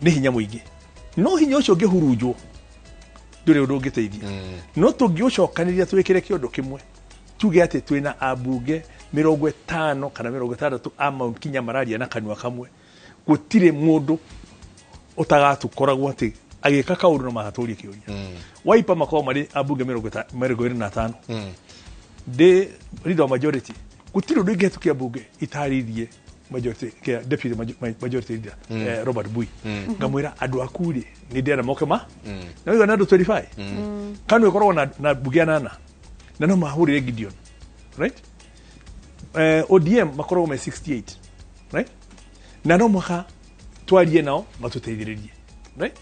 nĩ hinya mũingĩ. No hinya ũcio ũngĩhurunjwo ndũrĩ ũndũ ũngĩteithia. No tũngĩũcokanĩria twĩkĩre kĩũndũ kĩmwe, tuge atĩ twĩna ambunge 50 kana 60 a Mount Kenya mararia na kanua kamwe, gũtirĩ mũndũ ũtagatũkoragwo atĩ agĩka kaũndũ no magatũrie kĩũria. Wiper makoragwo marĩ ambunge 25. Ndĩ leader wa majority, gũtirĩ ũndũ ingĩhetũkia mbunge itarĩirie majority, kĩa deputy majority leader, Robert Bui. Ngamwĩra andũ aku rĩ, nĩ ndĩrenda moke ma na wĩga na andũ 25. Kanu ĩkoragwo na mbunge anana na no mahũrĩre Gideon, right? ODM makoragwo me 68, right? Na no mũhaka twarie nao matũteithĩrĩrie, right?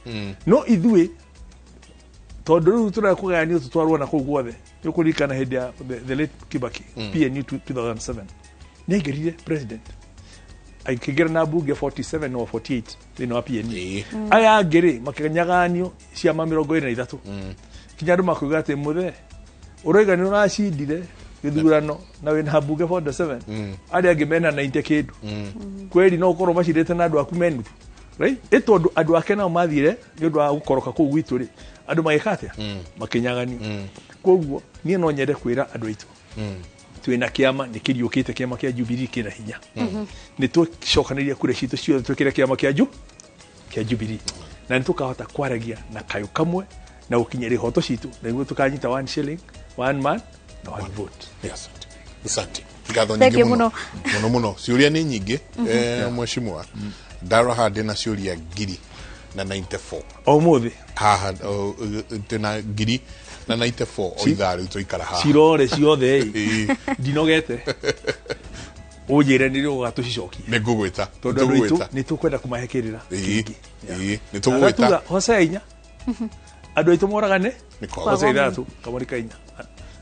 No ithuĩ tondũ rĩu tũrenda kũgayanio tũtwarwo na kũu guothe. Nĩ ũkũririkana hĩndĩ ya the late Kibaki, PNU 2007 nĩ aingĩrire president, akĩingĩra na mbunge 47 or 48 thĩinĩ wa PNU. Aya angĩ rĩ makĩnyaganio ciama 23, kinya andũ makuiga atĩ mũthee ũroiga nĩ ũracindire gĩthurano na wĩna mbunge 47, arĩa angĩ mena 90 kĩndũ. Kweri no ũkorwo macindĩte na andũ aku me nuthu, right? Ĩ tondũ andũ ake nao mathire nĩ ũndũ wa gũkoroka kũu gwitũ rĩ, andũ magĩka atĩa? Makĩnyaganio. Koguo niĩ no nyende kwĩra andũ aitũ twĩna kĩama nĩ kĩriũkĩte, kĩama kĩa Jubilee kĩna hinya. Nĩ tũcokanĩrie kura citũ ciothe twĩkĩre kĩama kĩa Jubilee, na nĩ tũkahota kwaragia na kayũ kamwe na gũkinyĩra ihoto citũ, na nĩguo tũkanyita one shilling, one man na one vote.
Yes. Asante. Ngatho nyingĩ mũno mũno mũno. Ciũria nĩ nyingĩ, mheshimiwa. Ndarora haha ndĩna ciũria 1094.
O mũthĩ
haha ndĩna 1094 o ithaa rĩu tũikara haha.
Cirore ciothe ndinogete. Ũnjĩre nĩ rĩ ũgatũcicokia.
Nĩ ngũgwĩta.
Tondũ andũ aitũ nĩ tũkwenda kũmahe kĩrĩra kĩingĩ.
Nĩ tũgũgwĩta.
Hosea inya. Andũ aitũ moragane. Hosea 3 kamũrika 4.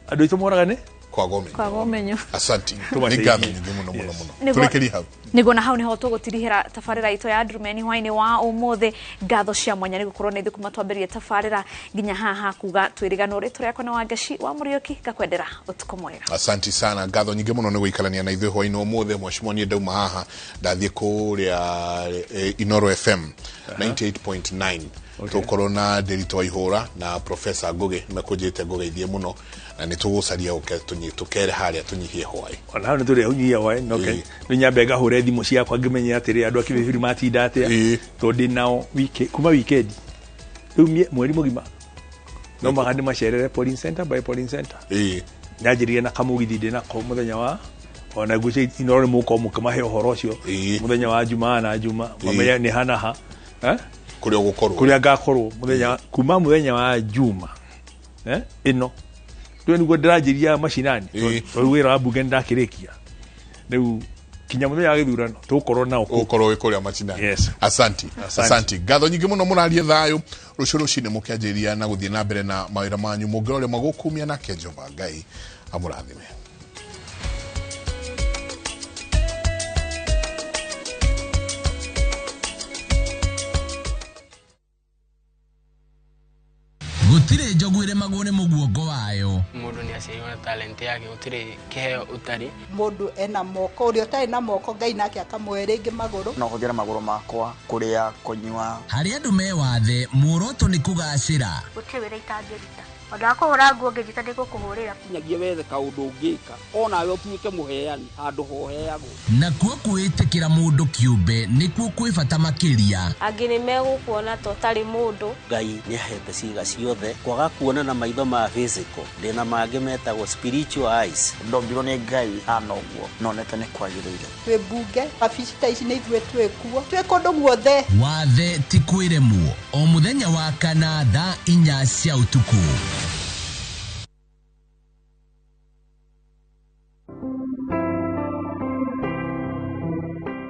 Andũ aitũ moragane
kwaga ũmenyo. Asante. Nĩ ngatho nyingĩ mũno mũno mũno. Tũrĩkĩrie hau.
Nĩguo na hau nĩho tũgũtirihĩra tabarĩra itũ ya Ndurumeni hwainĩ wa ũmũthĩ. Ngatho cia mwanya nĩ gũkorwo nĩ ithuĩ kuma twambĩrĩria tabarĩra nginya haha kuga twĩriganwo rĩtwa rĩakwa nĩ Wangeci wa Mũriũki, ngakwendera ũtukũ mwega.
Asante sana. Ngatho nyingĩ mũno nĩ gũikarania na ithuĩ hwainĩ ũmũthĩ. Mheshimiwa, niĩ ndauma haha ndathiĩ kũrĩa Inoro FM 98.9. Tũkorwo na Ndiritu wa Ihũra na Professor Ngugi mekũnjĩte ngũgeithie mũno na nĩ tũgũcaria ũke tũkere harĩa tũnyihie hwaĩ.
Ona hau nĩ tũrĩa ũnyihia hwaĩ no nĩ nyambe ngahũre thimũ ciakwa ngĩmenye atĩrĩ andũ a Kĩbĩbĩri matinda atĩa tondũ ndĩ nao wiki kuma wikendi rĩu mweri mũgima no mũhaka ndĩmacerere polling center by polling center. Nyanjĩrĩrie na kamũgithi ndĩ nako mũthenya wa ona ngwĩciria Inoro nĩ mũgũkorwo mũkĩmahe ũhoro ũcio mũthenya wa Jumaa na Juma mamenye nĩ hana ha
kũrĩa ũgũkorwo
kũrĩa ngakorwo mũthenya kuma mũthenya wa Juma ĩno rĩu nĩguo ndĩranjĩria macinani tondũ wĩra wa mbunge nĩndakĩrĩkia rĩu kinya mũthenya wa gĩthurano tũgũkorwo nao
ũgũkorwo wĩ kũrĩa macinani. Asante. Asante. Ngatho nyingĩ mũno mũrarie thayũ. Rũciũ rũcinĩ mũkĩanjĩrĩria na gũthiĩ na mbere na mawĩra manyu mũngĩrore magũkumia nake Jehova Ngai amũrathime.
Gũtirĩ njogu ĩrĩmagwo nĩ mũguongo wayo.
Mũndũ nĩ aciarirwo na talent yake, gũtirĩ kĩheo ũtarĩ.
Mũndũ ena moko, ũrĩa ũtarĩ na moko Ngai nake akamũhe rĩngĩ magũrũ.
No hũthĩre magũrũ makwa kũrĩa, kũnyua.
Harĩa andũ me wathe, muoroto nĩ kũgacĩra.
Gũtirĩ wĩra itangĩruta. Ona wakũhũra nguo ngĩnjĩta nĩngũkũhũrĩra.
Kinyagia wethe kaũndũ ũngĩka onawe ũtuĩke mũheani handũ hoheagwo.
Nakuo kwĩtĩkĩra mũndũ kĩũmbe nĩkuo kwĩ bata makĩria.
Angĩ nĩ megũkuona ta ũtarĩ mũndũ.
Ngai nĩ ahete ciĩga ciothe kwaga kuona na maitho ma physical ndĩna mangĩ metagwo spiritual eyes.
Ndombirwo nĩ Ngai hana ũguo nonete nĩ kwagĩrĩire.
Twĩ mbunge wabici ta ici nĩ ithuĩ twĩ kuo twĩ kũndũ guothe.
Wathe ti kwĩremwo o mũthenya wa kana thaa 4 cia ũtukũ.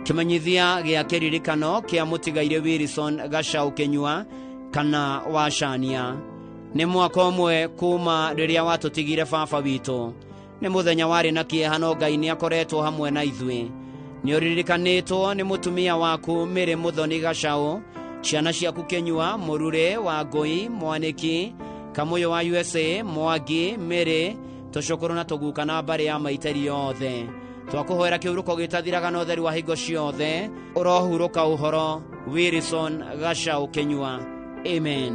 Kĩmenyithia gĩa kĩririkano kĩa mũtigaire Wilson Gacau Kĩnyua kana Wacania nĩ mwaka ũmwe kuma rĩrĩa watũtigire baba witũ. Nĩ mũthenya warĩ na kĩeha no Ngai nĩ akoretwo hamwe na ithuĩ. Nĩ ũririkanĩtwo nĩ mũtumia waku Mary Mũthoni Gacau, ciana ciaku Kĩnyua, Mũrure, Wangũi, Mwanĩki, Kamũyũ wa USA, Mwangi, Mary, tũcũkũrũ na tũguka na mbarĩ ya maiteri yothe. Twakũhoera kĩhurũko gĩtathiraga na ũtheru wa hingo ciothe, ũrohurũka ũhoro. Wilson Gacau Kĩnyua. Amen.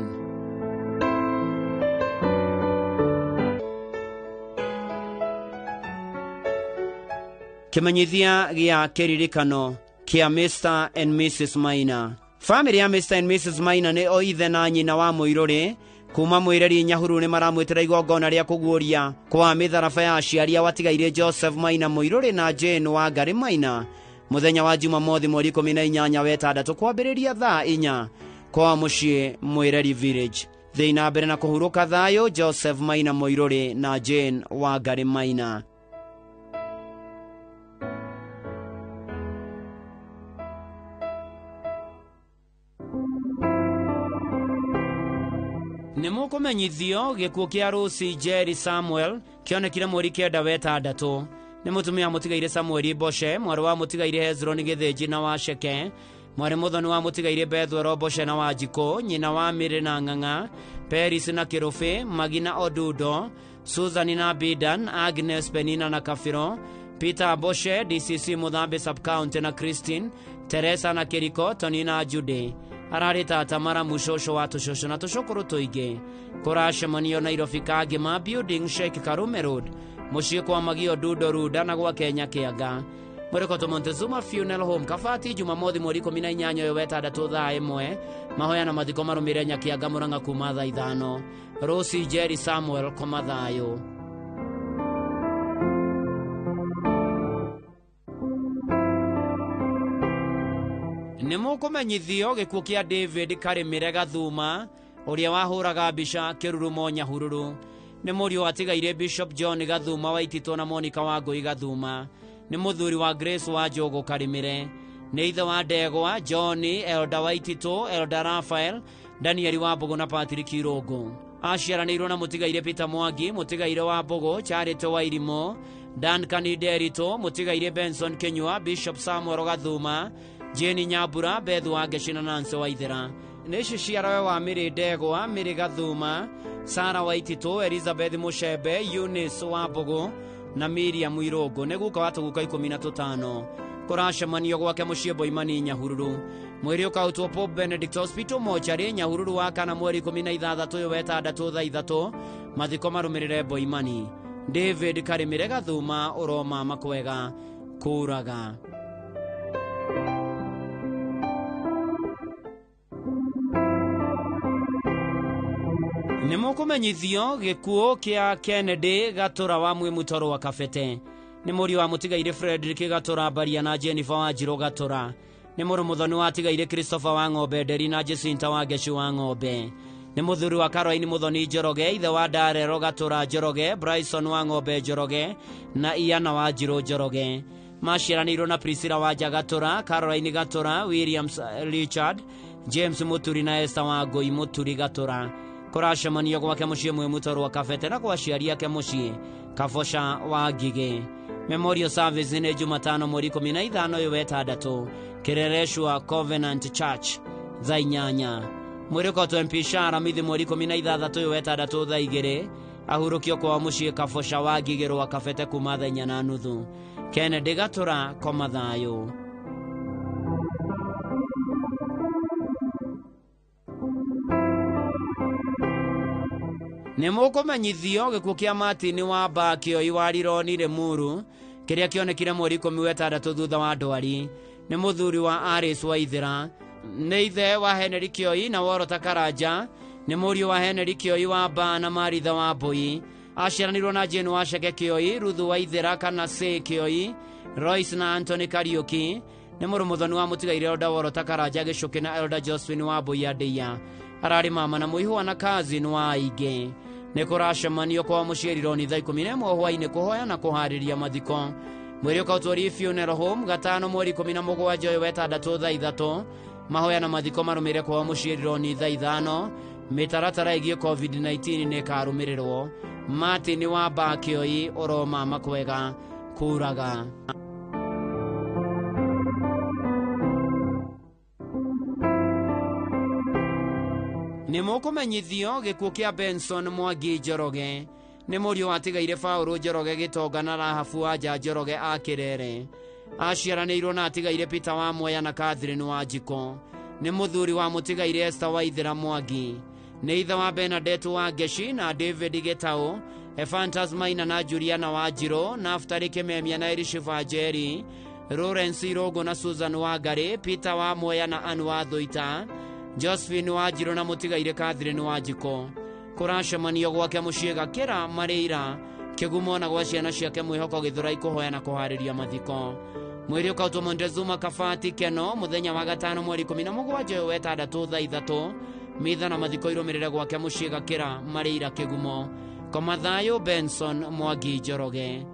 Kĩmenyithia gĩa kĩririkano kĩa Mr and Mrs Maina. Famĩlĩ ya Mr and Mrs Maina nĩ o ithe na nyina wa Mũirũrĩ kuma Mwĩreri Nyahururu nĩ maramwĩtĩra igongona rĩa kũguũria kwa mĩtharaba ya aciari a watigaire Joseph Maina Mũirũrĩ na Jane Wangari Maina mũthenya wa Jumamothi mweri 18 wa 6 kwambĩrĩria thaa 4 kwa mũciĩ Mwĩreri Village. Thĩĩ na mbere na kũhurũka thayũ Joseph Maina Mũirũrĩ na Jane Wangari Maina. Nĩ mũkũmenyithio gĩkuũ kĩa Lucy Jerry Samuel kĩonekire mweri 9 wa 6. Nĩ mũtumia mũtigaire Samuel Boshe, mwarĩ wa mũtigaire Hezron Gĩthĩnji na Waceke, mwarĩ mũthoni wa mũtigaire Bethuel Boshe na Wanjikũ, nyina wa Mĩrĩ na Ng'ang'a, Peris na Kĩrũbĩ, Magina Odundo, Susan na Bidan, Agnes Penina na Kafiro, Peter Boshe, DCC Muthambi Sub-County na Christine, Teresa na Kiriko, Tony na Judy. Ararĩ tata mara mũcũcũ wa tũcũcũ na tũcũkũrũ tũingĩ. Kũracemanio Nairobi Kangema Building Sheikh Karume Road, mũciĩ kwa Magio Dundo Runda na gwa Kenya Kĩanga. Mwĩrĩkoto Montezuma Funeral Home Kabati Jumamothi mweri 18 ũyũ wa 6 thaa 1. Mahoya na mathiko marũmĩrĩre Nyakianga Murang'a kuma thaa 5. Rosie Jerry Samuel koma thayũ. mũkũmenyithio gĩkuũ kĩa David Karĩmĩre Gathuma ũrĩa wahũraga mbica kĩrurumo Nyahururu. Nĩ mũriũ watigaire Bishop John Gathuma wa Ititũ na Monica Wangũi Gathuma. Nĩ mũthuri wa Grace wa Njũgũ Karĩmĩre. Nĩ ithe wa Ndegwa, John, Elda wa Ititũ, Elda Raphael, Daniel wa Mbũgũ na Patrick Irũngũ. Aciaranĩirwo na mũtigaire Peter Mwangi, mũtigaire wa Mbũgũ, Charity wa Irimũ, Duncan Nderitu, mũtigaire Benson Kinyua, Bishop Samuel Gathuma, Jane Nyambura, Beth wa Ngeci na Nancy Waithera. Nĩ ciciarawe wa Mĩrĩ Ndegwa, Mĩrĩ Gathuma, Sara wa Ititũ, Elizabeth Mushebe, Eunice wa Mbũgũ na Miriam Irũngũ. Nĩ guka wa tũguka 15. Kũracemanio gwake mũciĩ Boimani Nyahururu. Mwĩrĩ ũkautwo Pope Benedict Hospital mocarĩ Nyahururu wa kana mweri 16 ũyũ wetandatũ thaa 3. Mathiko marũmĩrĩre Boimani. David Karĩmĩre Gathuma ũroma makwega kũraga. Nĩ mũkũmenyithio gĩkuũ kĩa Kennedy Gatũra wa Mwĩmũtoro wa Kabete. Nĩ mũriũ wa mũtigaire Frederick Gatũra Mbaria na Jennifer wa Njirũ Gatũra. Nĩ mũrũ mũthoni wa atigaire Christopher wa Ng'ombe Nderi na Jacinta wa Ngeci wa Ng'ombe. Nĩ mũthuri wa Caroline Mũthoni Njoroge, ithe wa Darero Gatũra Njoroge, Bryson wa Ng'ombe Njoroge na Iana wa Njirũ Njoroge. Maciaranĩirwo na Priscilla wa Nja Gatũra, Caroline Gatũra, Williams Richard, James Mũturi na Esther wa Ngũi Mũturi Gatũra. Kũracemanio gwake mũciĩ Mwĩmũtoro wa Kabete na kwa aciari ake mũciĩ Kaboca wa Ngigĩ. Memorial service nĩ Jumatano mweri 15 ũyũ wetandatũ, Kĩrereshwa Covenant Church thaa 8. Mwĩrĩ ũkautwo MP Shara Mithi mweri 16 ũyũ wetandatũ thaa 2. Ahurũkio kwao mũciĩ Kaboca wa Ngigĩ rwa Kabete kuma thaa 4:30. Kennedy Gatũra koma thayũ. Nĩ mũkũmenyithio gĩkuũ kĩa Martin wa Mbakĩoi wa Rironi Limuru kĩrĩa kĩonekire mweri 16 thutha wa ndwari. Nĩ mũthuri wa Aris Waithera. Nĩ ithe wa Henry Kĩoi na Worota Karanja. Nĩ mũriũ wa Henry Kĩoi wa Mba na Maritha wa Mbũi. Aciaranĩirwo na Jane wa Ceke Kĩoi, Ruthu Waithera kana C Kĩoi, Royce na Anthony Kariũki. Nĩ mũrũ mũthoni wa mũtigaire Elda Worota Karanja Gĩcũkĩ na Elda Josephine wa Mbũi ya Ndĩia. Ararĩ mama na mũihwa na cousin wa aingĩ. Nĩ kũracemanio kwa mũciĩ Rironi thaa 11 hwaĩ-inĩ kũhoya na kũharĩria mathiko. Mwĩrĩ ũkautwo Funeral Home gatano mweri 17 ũyũ wetandatũ thaa 3. Mahoya na mathiko marũmĩrĩre kwa mũciĩ Rironi thaa 5. Mĩtaratara ĩgiĩ COVID-19 nĩ ĩkarũmĩrĩrwo. Martin wa Mbakĩoi ũroma makwega kũraga. Nĩ mũkũmenyithio gĩkuũ kĩa Benson Mwangi Njoroge. Nĩ mũriũ watigaire Paũlũ Njoroge Gĩtonga na Rahabu wa Nja Njoroge a Kĩrere. Aciaranĩirwo na atigaire Peter wa Mwea na Catherine wa Njiko. Nĩ mũthuri wa mũtigaire Esther Waithera Mwangi. Nĩ ithe wa Bernadette wa Ngeci na David Gĩtaũ, Ephantas Maina na Juliana wa Njirũ, Naftali Kĩmemia na Elishiva Njeri, Lawrence Irũngũ na Susan wa Ngarĩ, Peter wa Mwea na Ann wa Thũita, Josephine wa Njirũ na mũtigaire Catherine wa Njiko. Kũracemanio gwake mũciĩ Gakĩra Marĩira Kĩgumo na gwa ciana ciake Mwĩhoko Gĩthũrai kũhoya na kũharĩria mathiko. Mwĩrĩ ũkautwo Montezuma Kabati Keno mũthenya wa gatano mweri 17 ũyũ wetandatũ thaa 3. Mitha na mathiko irũmĩrĩre gwake mũciĩ Gakĩra Marĩira Kĩgumo. Koma thayũ Benson Mwangi Njoroge.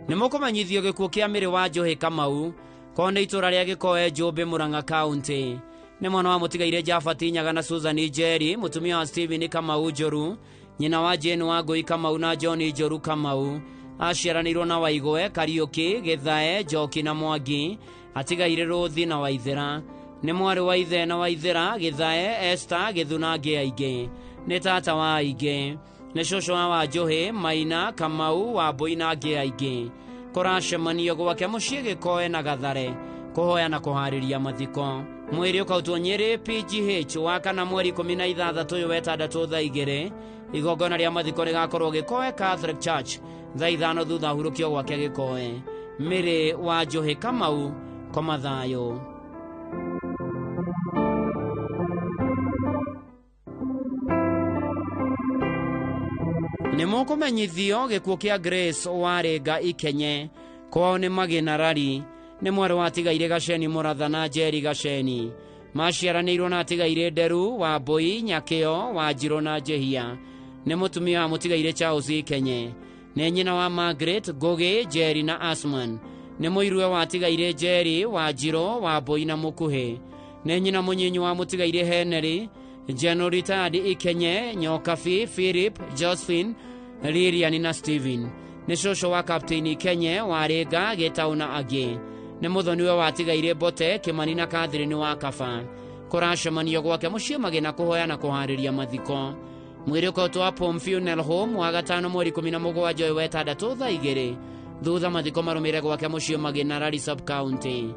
Nĩ mũkũmenyithio gĩkuũ kĩa Mĩrĩ wa Njũhĩ Kamau ko nĩ itũra rĩa Gĩkoe Njũmbĩ Murang'a County. Nĩ mwana wa mũtigaire Jafati Nyaga na Susan Njeri, mũtumia wa Stephen Kamau Njoru, nyina wa Jane wa Ngũi Kamau na John Njoru Kamau. Aciaranĩirwo na Waigwe, Kariũki, Gĩthae, Njoki na Mwangi. Atigaire Rũthi na Waithera. Nĩ mwarĩ wa ithe na Waithera, Gĩthae, Esther, Gĩthu na angĩ aingĩ. Nĩ tata wa aingĩ. Nĩ cũcũ wa Wanjũhĩ, Maina, Kamau, Wambũi na angĩ aingĩ. Kũracemanio gwake mũciĩ Gĩkoe na Gathare kũhoya na kũharĩria mathiko. Mwĩrĩ ũkautwo Nyĩrĩ PGH wa kana mweri 16 ũyũ wetandatũ thaa 2. Igongona rĩa mathiko rĩgakorwo Gĩkoe Catholic Church thaa 5 thutha hurũkio gwake Gĩkoe. Mĩrĩ wa Njũhĩ Kamau koma thayũ. Nĩ mũkũmenyithio gĩkuũ kĩa Grace Warĩnga Ikenye kwao nĩ Magĩna Rari nĩ mwarĩ wa Tigaire Gaceni Mũratha na Njeri Gaceni maciaranĩirwo na Tigaire Nderu wa Mbũi Nyakĩo wa Njirũ na Njĩhia nĩ mũtumia wa Mũtigaire Charles Ikenye nĩ nyina wa Margaret Ngũgĩ Njeri na Asman nĩ mũiruwe wa Tigaire Njeri wa Njirũ wa Mbũi na Mũkuhĩ nĩ nyina mũnyinyi wa Mũtigaire Henry General Retired Ikenye Nyokabi Philip Josephine Lilian na Steven nĩ cũcũ wa Captain Ikenye Warĩnga Gĩtaũ na angĩ nĩ mũthoniwe wa Tigaire Mbote Kĩmani na Catherine wa Kaba kũracemanio gwake mũciĩ Magĩna kũhoya na kũharĩria mathiko mwĩrĩ ũkoretwo wa Palm Funeral Home wa gatano mweri 17 ũyũ wa ĩtandatũ thaa 2 thutha mathiko marũmĩrĩre gwake mũciĩ Magĩna Rari Sub County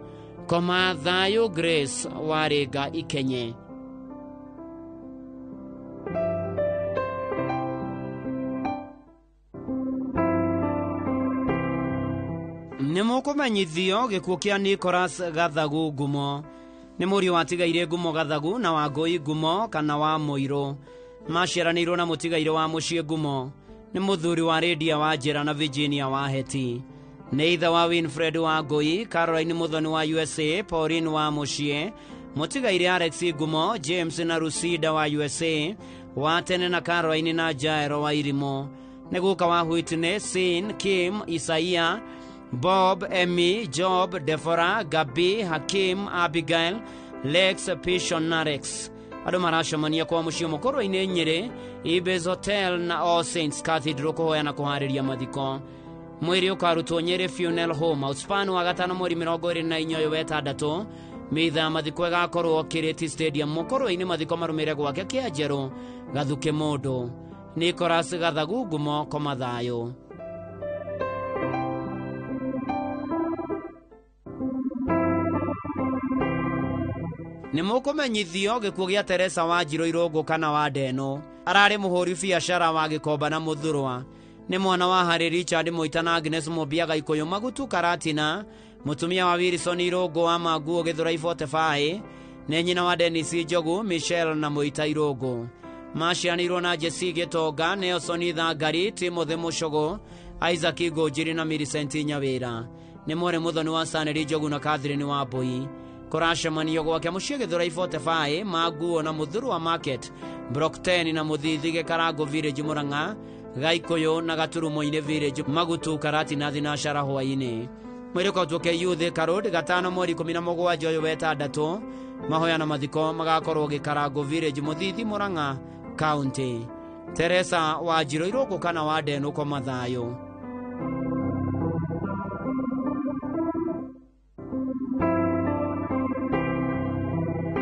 koma thayũ Grace Warĩnga Ikenye. Nĩ mũkũmenyithio gĩkuũ kĩa Nicholas Gathagu Ngumo nĩ mũriũ wa Tigaire Ngumo Gathagu na wa Ngũi Ngumo kana wa Mũirũ maciaranĩirwo na Mũtigaire wa Mũciĩ Ngumo nĩ mũthuri wa Rĩndia wa Njĩra na Virginia wa Heti nĩ ithe wa Winfred wa Ngũi Caroline Mũthoni wa USA Pauline wa Mũciĩ Mũtigaire Alex Ngumo James na Lucida wa USA wa tene na Caroline na Jairo wa Irimũ nĩ guka wa Whitney Sin Kim Isaia Bob, Emmy, Job, Deborah, Gabi, Hakim, Abigail, Lex, Pishon na Rex. Andũ maracemania kwa mũciĩ mũkũrũ-inĩ Nyĩrĩ, Ibis Hotel na All Saints Cathedral kũhoya na kũharĩria mathiko. Mwĩrĩ ũkarutwo Nyĩrĩ Funeral Home Outspan wa gatano mweri 24 ũyũ wa ĩtandatũ. Mitha ya mathiko ĩgakorwo Kĩrĩti Stadium mũkũrũ-inĩ mathiko marũmĩrĩre gwake Kĩanjerũ Gathuke mũndũ. Nicholas Gathagu Ngumo koma thayũ. Nĩ mũkũmenyithio gĩkuũ gĩa Teresa wa Njirũ Irũngũ kana wa Ndeno ararĩ mũhũri biacara wa Gĩkomba na Mũthurwa nĩ mwana wa Harry Richard Mũita na Agnes Mũmbia Gaikũyũ Magutu Karatina mũtumia wa Wilson Irũngũ wa Manguo Gĩthũrai 45 nĩ nyina wa Dennis Njogu Michelle na Mũita Irũngũ maciaranĩirwo na Jesse Gĩtonga Nelson Thangari Timothy Mũcũgũ Isaac Ngũnjiri na Millicent Nyawĩra nĩ mwarĩ mũthoni wa Stanley Njogu na Catherine wa Mbũi kũracemanio gwake mũciĩ Gĩthũrai 45 Manguo na Mũthurwa Market Block 10 na Mũthithi Gĩkarango Village Mũrang'a Gaikũyũ na Gaturumo-inĩ Village Magutu Karatina Thinashara hwaĩ-inĩ mwĩrĩ ũkautwo KU Thika Road gatano mweri 17 ũyũ wa ĩtandatũ mahoya na mathiko magakorwo Gĩkarango Village Mũthithi Mũrang'a County. Teresa wa Njirũ Irũngũ kana wa Ndeno koma thayũ.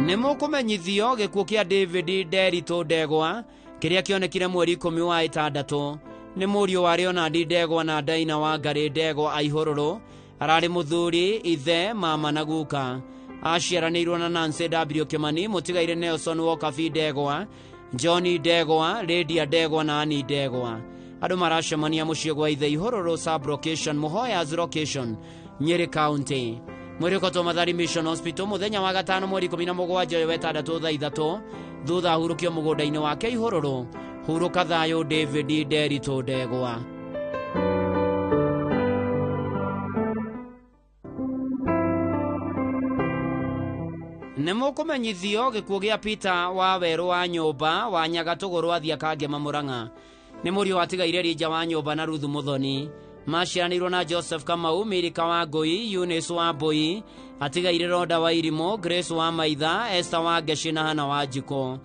Nĩ mũkũmenyithio gĩkuũ kĩa David Nderitu Ndegwa kĩrĩa kĩonekire mweri 10 wa ĩtandatũ nĩ mũriũ wa Leonard Ndegwa na Daina wa Ngarĩ Ndegwa Aihũrũrũ ararĩ mũthuri ithe mama na guka aciaranĩirwo na Nancy W Kĩmani mũtigaire Nelson Walker Ndegwa Johnny Ndegwa Lydia Ndegwa na Annie Ndegwa andũ maracemania mũciĩ gwa ithe Ihũrũrũ sub location Mũhoyas location Nyĩrĩ County mwĩrĩ ũkotwo Mathari Mission Hospital mũthenya wa gatano mweri 17 ũyũ wa ĩtandatũ thaa 3 thutha ahurũkio mũgũnda-inĩ wake Ihũrũrũ hurũka thayũ David Nderitu Ndegwa. Nĩ mũkũmenyithio gĩkuũ gĩa Peter wa Werũ wa Nyũmba wa Nyagatũgũrũ athia Kangema Mũrang'a nĩ mũriũ wa Tigaire Rinja wa Nyũmba na Ruthu Mũthoni maciaranĩirwo na Joseph Kamau Milika wa Ngũi Eunice wa Mbũi atigaire Roda wa Irimũ Grace wa Maitha Esther wa Ngeci na Hana wa Njiko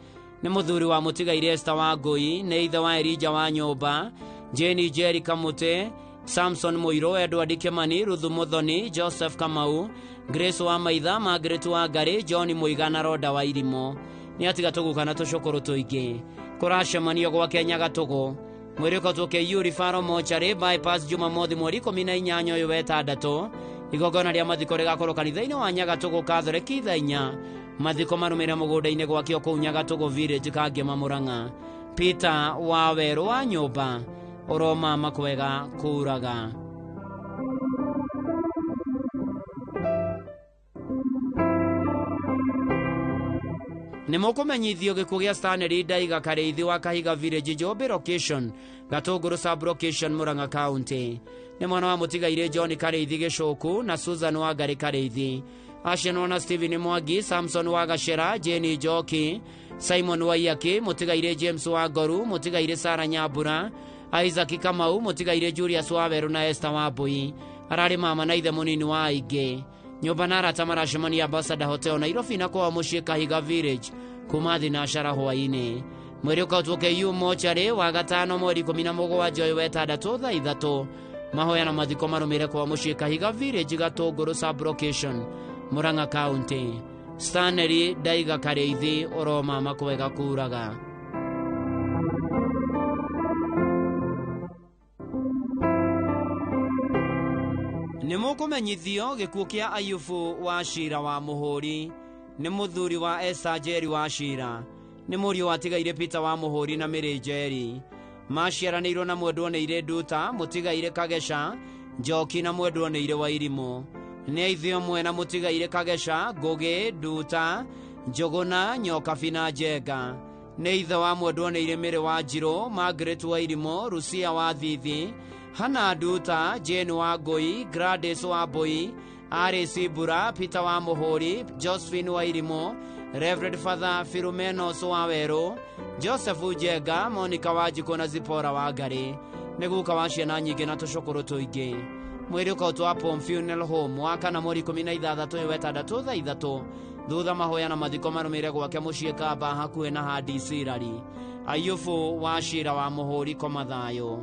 nĩ mũthuri wa Mũtigaire Esther wa Ngũi nĩ ithe wa Elija wa Nyũmba Jane Jerry Kamute Samson Mũirũ Edward Kĩmani Ruthu Mũthoni Joseph Kamau Grace wa Maitha Margaret wa Ngarĩ John Mũiga na Roda wa Irimũ nĩ atiga tũguka na tũcũkũrũ tũingĩ kũracemanio gwake Nyagatũgũ mwĩrĩ ũkotwo KU Referral Mortuary bypass Jumamothi mweri 18 ũyũ wa ĩtandatũ igongona rĩa mathiko rĩgakorwo kanitha-inĩ wa Nyagatũgũ Catholic thaa 4 mathiko marũmĩrĩre mũgũnda-inĩ gwake kũu Nyagatũgũ Village Kangema Mũrang'a Peter wa Werũ wa Nyũmba ũromama kwega kũraga. Nĩ mũkũmenyithio gĩkuũ gĩa Stanley Ndaiga Karĩithi wa Kahiga Village, Njũmbĩ location, Gatũngũrũ sub location, Murang'a County. Nĩ mwana wa mũtigairĩ John Karĩithi Gĩcũku na Susan Wangarĩ Karĩithi. Acianwo na Stephen Mwangi, Samson wa Gacera, Jane Njoki, Simon Waiyaki, mũtigairĩ James wa Ngoru, mũtigairĩ Sara Nyambura, Isaac Kamau, mũtigairĩ Julius Waweru na Esther Wambui. Ararĩ mama na ithe mũnini wa aingĩ. Nyũmba na arata maracemania Ambassador Hotel Nairobi na kwao mũciĩ Kahiga Village kuma thinacara hwaĩ-inĩ. Mwĩrĩ ũkautwo KU mochari wa gatano mweri 17 ũyũ wetandatũ thaa 3. Mahoya na mathiko marũmĩrĩre kwao mũciĩ Kahiga Village, Gatũngũrũ sub location, Murang'a County. Stanley Ndaiga Karĩithi, ũromama kwega kuraga. Nĩ mũkũmenyithio gĩkuũ kĩa Ayubu wa Cira wa Mũhũri. Nĩ mũthuri wa Esther Njeri wa Cira. Nĩ mũriũ watigaire Peter wa Mũhũri na Mary Njeri. Maciaranĩirwo na mwendwo nĩ Irĩ Nduta, mũtigaire Kageca, Njoki na mwendwo nĩ Irĩ Wairimũ. Nĩ aithe ũmwe na mũtigaire Kageca, Ngũgĩ, Nduta, Njũgũna, Nyokabi na Njenga. Nĩ ithe wa mwendwo nĩ Irĩ Mĩrĩ wa Njirũ, Margaret Wairimũ, Rucia wa Thithi, Hana Nduta, Jane wa Ngũi, Gladys wa Mbũi, Alice Mbura, Peter wa Mũhũri, Josephine Wairimũ, Reverend Father Philomenos wa Werũ, Joseph Njenga, Monica wa Njikũ na Zipora wa Ngarĩ. Nĩ guka wa ciana nyingĩ na tũcũkũrũ tũingĩ. Mwĩrĩ ũkautwo wa Palm Funeral Home wa kana mweri 16 ũyũ wetandatũ thaa 3. Thutha mahoya na mathiko marũmĩrĩre gwake mũciĩ Kamba hakuhĩ na Hadi Sirari. Ayubu wa Cira wa Mũhũri, koma thayũ.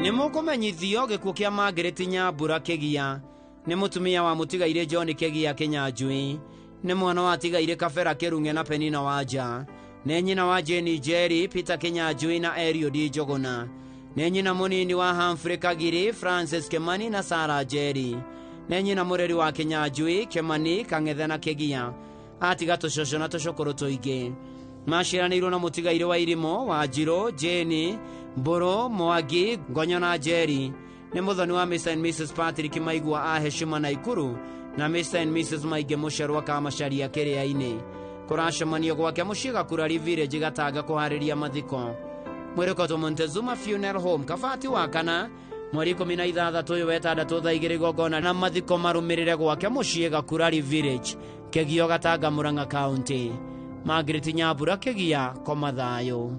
Nĩ mũkũmenyithio gĩkuũ kĩa Margaret Nyambura Kĩgia. Nĩ mũtumia wa mũtigairĩ John Kĩgia Kĩnyanjui. Nĩ mwana wa tigairĩ Kabera Kĩrung'e na Penina Wanja. Nĩ nyina wa Jane Njeri, Peter Kĩnyanjui na Eliud Njũgũna. Nĩ nyina mũnini wa Humphrey Kagiri, Francis Kimani na Sarah Njeri. Nĩ nyina mũreri wa Kĩnyanjui, Kimani, Kang'ethe na Kĩgia. Atiga tũcũcũ na tũcũkũrũ tũingĩ. Maciaranĩirwo na mũtigairĩ wa Irimũ, wa Njirũ, Jane, Mbũrũ, Mwangi, Ngonyo na Njeri. Nĩ mũthoni wa Mr and Mrs Patrick Maigua a Heshima na Ikuru na Mr and Mrs Maingĩ Mũcerwa Kamacaria Kĩrĩa-inĩ. Kũracemanio gwake mũciĩ Gakurari Village, Gatanga kũharĩria mathiko. Mwĩrĩ ũkautwo Montezuma Funeral Home, Kabati wa kana mweri 16 ũyũ wetandatũ thaa 2 igongona na mathiko marũmĩrĩre gwake mũciĩ Gakurari Village, Kĩgio, Gatanga, Murang'a County. Margaret Nyambura Kĩgia, koma thayũ.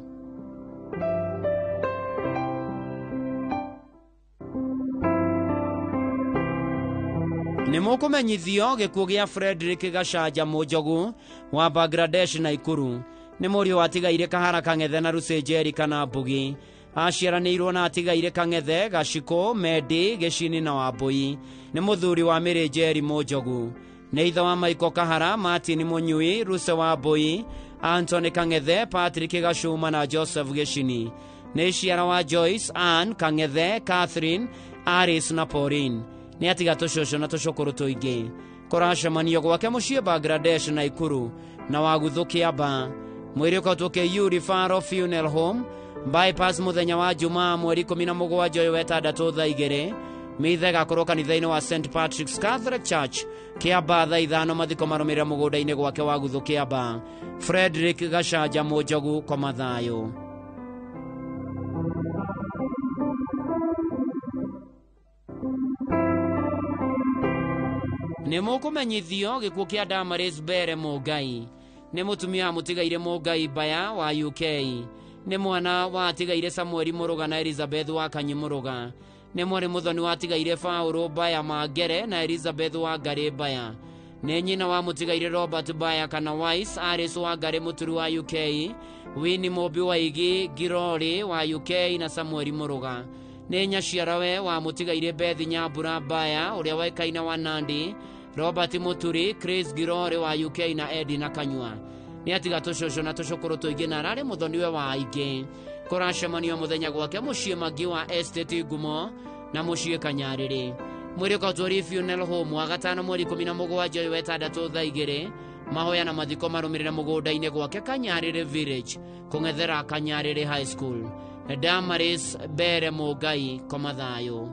Nĩ mũkũmenyithio gĩkuũ gĩa Frederick Gacanja Mũnjogu wa Bangladesh na Ikuru. Nĩ mũriũ watigaire Kahara Kang'ethe na Lucy Njeri kana Mbugi. Aciaranĩirwo na atigaire Kang'ethe, Gacikũ, Mendi, Gĩcini na Wambui. Nĩ mũthuri wa Mary Njeri Mũnjogu. Nĩ ithe wa Michael Kahara, Martin Mũnyui, Lucy Wambui, Anthony Kang'ethe, Patrick Gacuma na Joseph Gĩcini. Nĩ ciara wa Joyce, Ann, Kang'ethe, Catherine, Alice na Pauline. Nĩ atiga tũcũcũ na tũcũkũrũ tũingĩ. Kũracemanio gwake mũciĩ Bangladesh na Ikuru na Waguthu Kĩamba. Mwĩrĩ ũkautwo KU Referral Funeral Home Bypass mũthenya wa Jumaa mweri 17 ũyũ wetandatũ thaa 2. Mithe gakorwo kanitha-inĩ wa St Patrick's Catholic Church Kĩamba thaa 5. Mathiko marũmĩrĩre mũgũnda-inĩ gwake wa Guthu Kĩamba. Frederick Gacanja Mũnjogu, koma thayũ. Nĩ mũkũmenyithio gĩkuũ kĩa Damaris Mbere Mũngai. Nĩ mũtumia wa mũtigairĩ Mũngai Mbaya wa UK. Nĩ mwana wa atigaire Samueli Mũrũga na Elizabeth wa Kanyi Mũrũga. Nĩ mwarĩ mũthoni wa atigaire Paũlũ Mbaya Mangere na Elizabeth wa Ngarĩ Mbaya. Nĩ nyina wa mũtigairĩ Robert Mbaya kana Wise, Alice wa Ngarĩ Mũturi wa UK, Winnie Mũmbi wa Igi Ngirori wa UK na Samueli Mũrũga. Nĩ nyaciarawe wa mũtigairĩ Beth Nyambura Mbaya ũrĩa waĩkaine wa Nandi, Robert Mũturi, Chris Ngirori wa UK na Edina Kanyua. Nĩ atiga tũcũcũ na tũcũkũrũ tũingĩ na ararĩ mũthoniwe wa aingĩ. Kũracemanio mũthenya gwake mũciĩ Magi wa Estate Ngumo na mũciĩ Kanyarĩrĩ. Mwĩrĩ ũkautwo Funeral Home wa gatano mweri 17 ũyũ wetandatũ thaa 2. Mahoya na mathiko marũmĩrĩre mũgũnda-inĩ gwake Kanyarĩrĩ Village, kũng'ethera Kanyarĩrĩ High School. Damaris Mbere Mũngai, koma thayũ.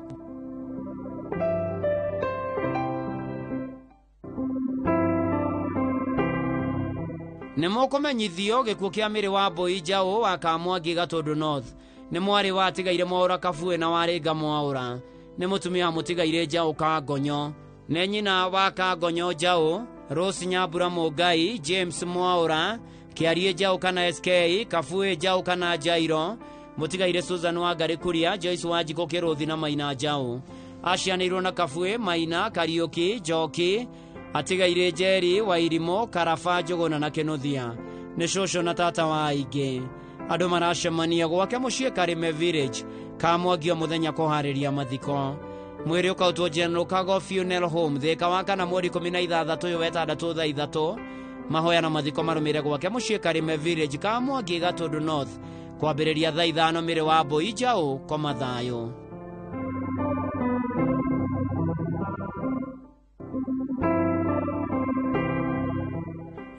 Nĩ mũkũmenyithio gĩkuũ kĩa Mĩrĩ wa Mbũi Njaũ wa Kamwangi Gatũndũ North. Nĩ mwarĩ wa atigaire Mwaũra Kabuĩ na Warĩnga Mwaũra. Nĩ mũtumia wa mũtigaire Njaũ Kangonyo. Nĩ nyina wa Kangonyo Njaũ, Rose Nyambura Mũngai, James Mwaũra, Kĩarie Njaũ kana SK, Kabuĩ Njaũ kana Jairo, mũtigaire Susan Wangari Kuria, Joyce Wanjikũ Kĩrũthi na Maina Njaũ. Acianĩirwo na Kabuĩ, Maina, Kariũki, Njoki, atigaire Njeri, Wairimũ, Karaba, Njũgũna na Kĩnuthia. Nĩ cũcũ na tata wa aingĩ. Andũ maracemania gwake mũciĩ Karĩme Village, Kamwangi o mũthenya kũharĩria mathiko. Mwĩrĩ ũkautwo General Kago Funeral Home, Thĩka wa kana mweri 16 ũyũ wetandatũ thaa 3. Mahoya na mathiko marũmĩrĩre gwake mũciĩ Karĩme Village, Kamwangi Gatũndũ North, kwambĩrĩria thaa 5. Mĩrĩ wa Mbũi Njaũ, koma thayũ.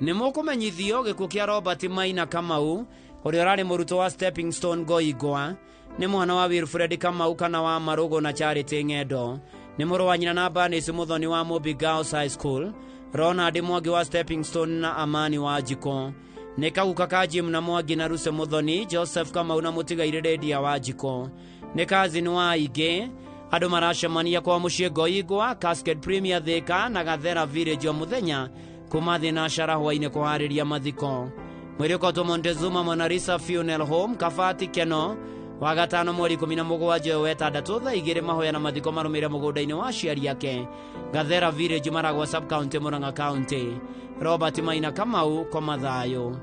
Nĩ mũkũmenyithio gĩkuũ kĩa Robert Maina Kamau, ũrĩa ũrarĩ mũrutwo wa Stepping Stone Ngoingwa. Nĩ mwana wa Wilfred Kamau kana wa Marũgũ na Charity Ng'endo. Nĩ mũrũ wa nyina na Bernice Mũthoni wa Mũmbi Girls High School, Ronald Mwangi wa Stepping Stone na Amani wa Njiko. Nĩ kaguka ka Jim na Mwangi na Ruse Mũthoni, Joseph Kamau na mũtigaire Lydia wa Njiko. Nĩ cousin wa aingĩ. Andũ maracemania kwa mũciĩ Ngoingwa, Cascade Premier Thika na Gathera Village o mũthenya kuma thĩ na cara hwaĩ-inĩ kũharĩria mathiko. Mwĩrĩ ũkotwo Montezuma Monarisa Funeral Home, Kabati Keno, wa gatano mweri 17 ũyũ wetandatũ thaa 2. Mahoya na mathiko marũmĩrĩre mũgũnda-inĩ wa aciari ake Gathera Village, Maragwa Sub-County, Murang'a County. Robert Maina Kamau, koma thayũ.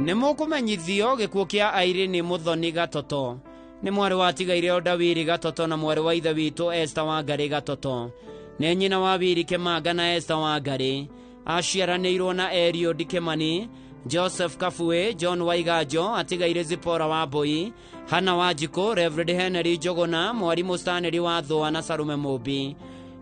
Nĩ mũkũmenyithio gĩkuũ kĩa Irene Mũthoni Gatoto. Nĩ mwarĩ wa atigaire Odawiri Gatoto na mwarĩ wa ithe witũ Esther Wangari Gatoto. Nĩ nyina wa Wiri Kĩmanga na Esther Wangari. Aciaranĩirwo na Eliud Kĩmani, Joseph Kabuĩ, John Waiganjo, atigaire Zipora wa Mbũi, Hannah Wanjikũ, Reverend Henry Njũgũna, mwarimũ Stanley wa Thũa na Salume Mũmbi.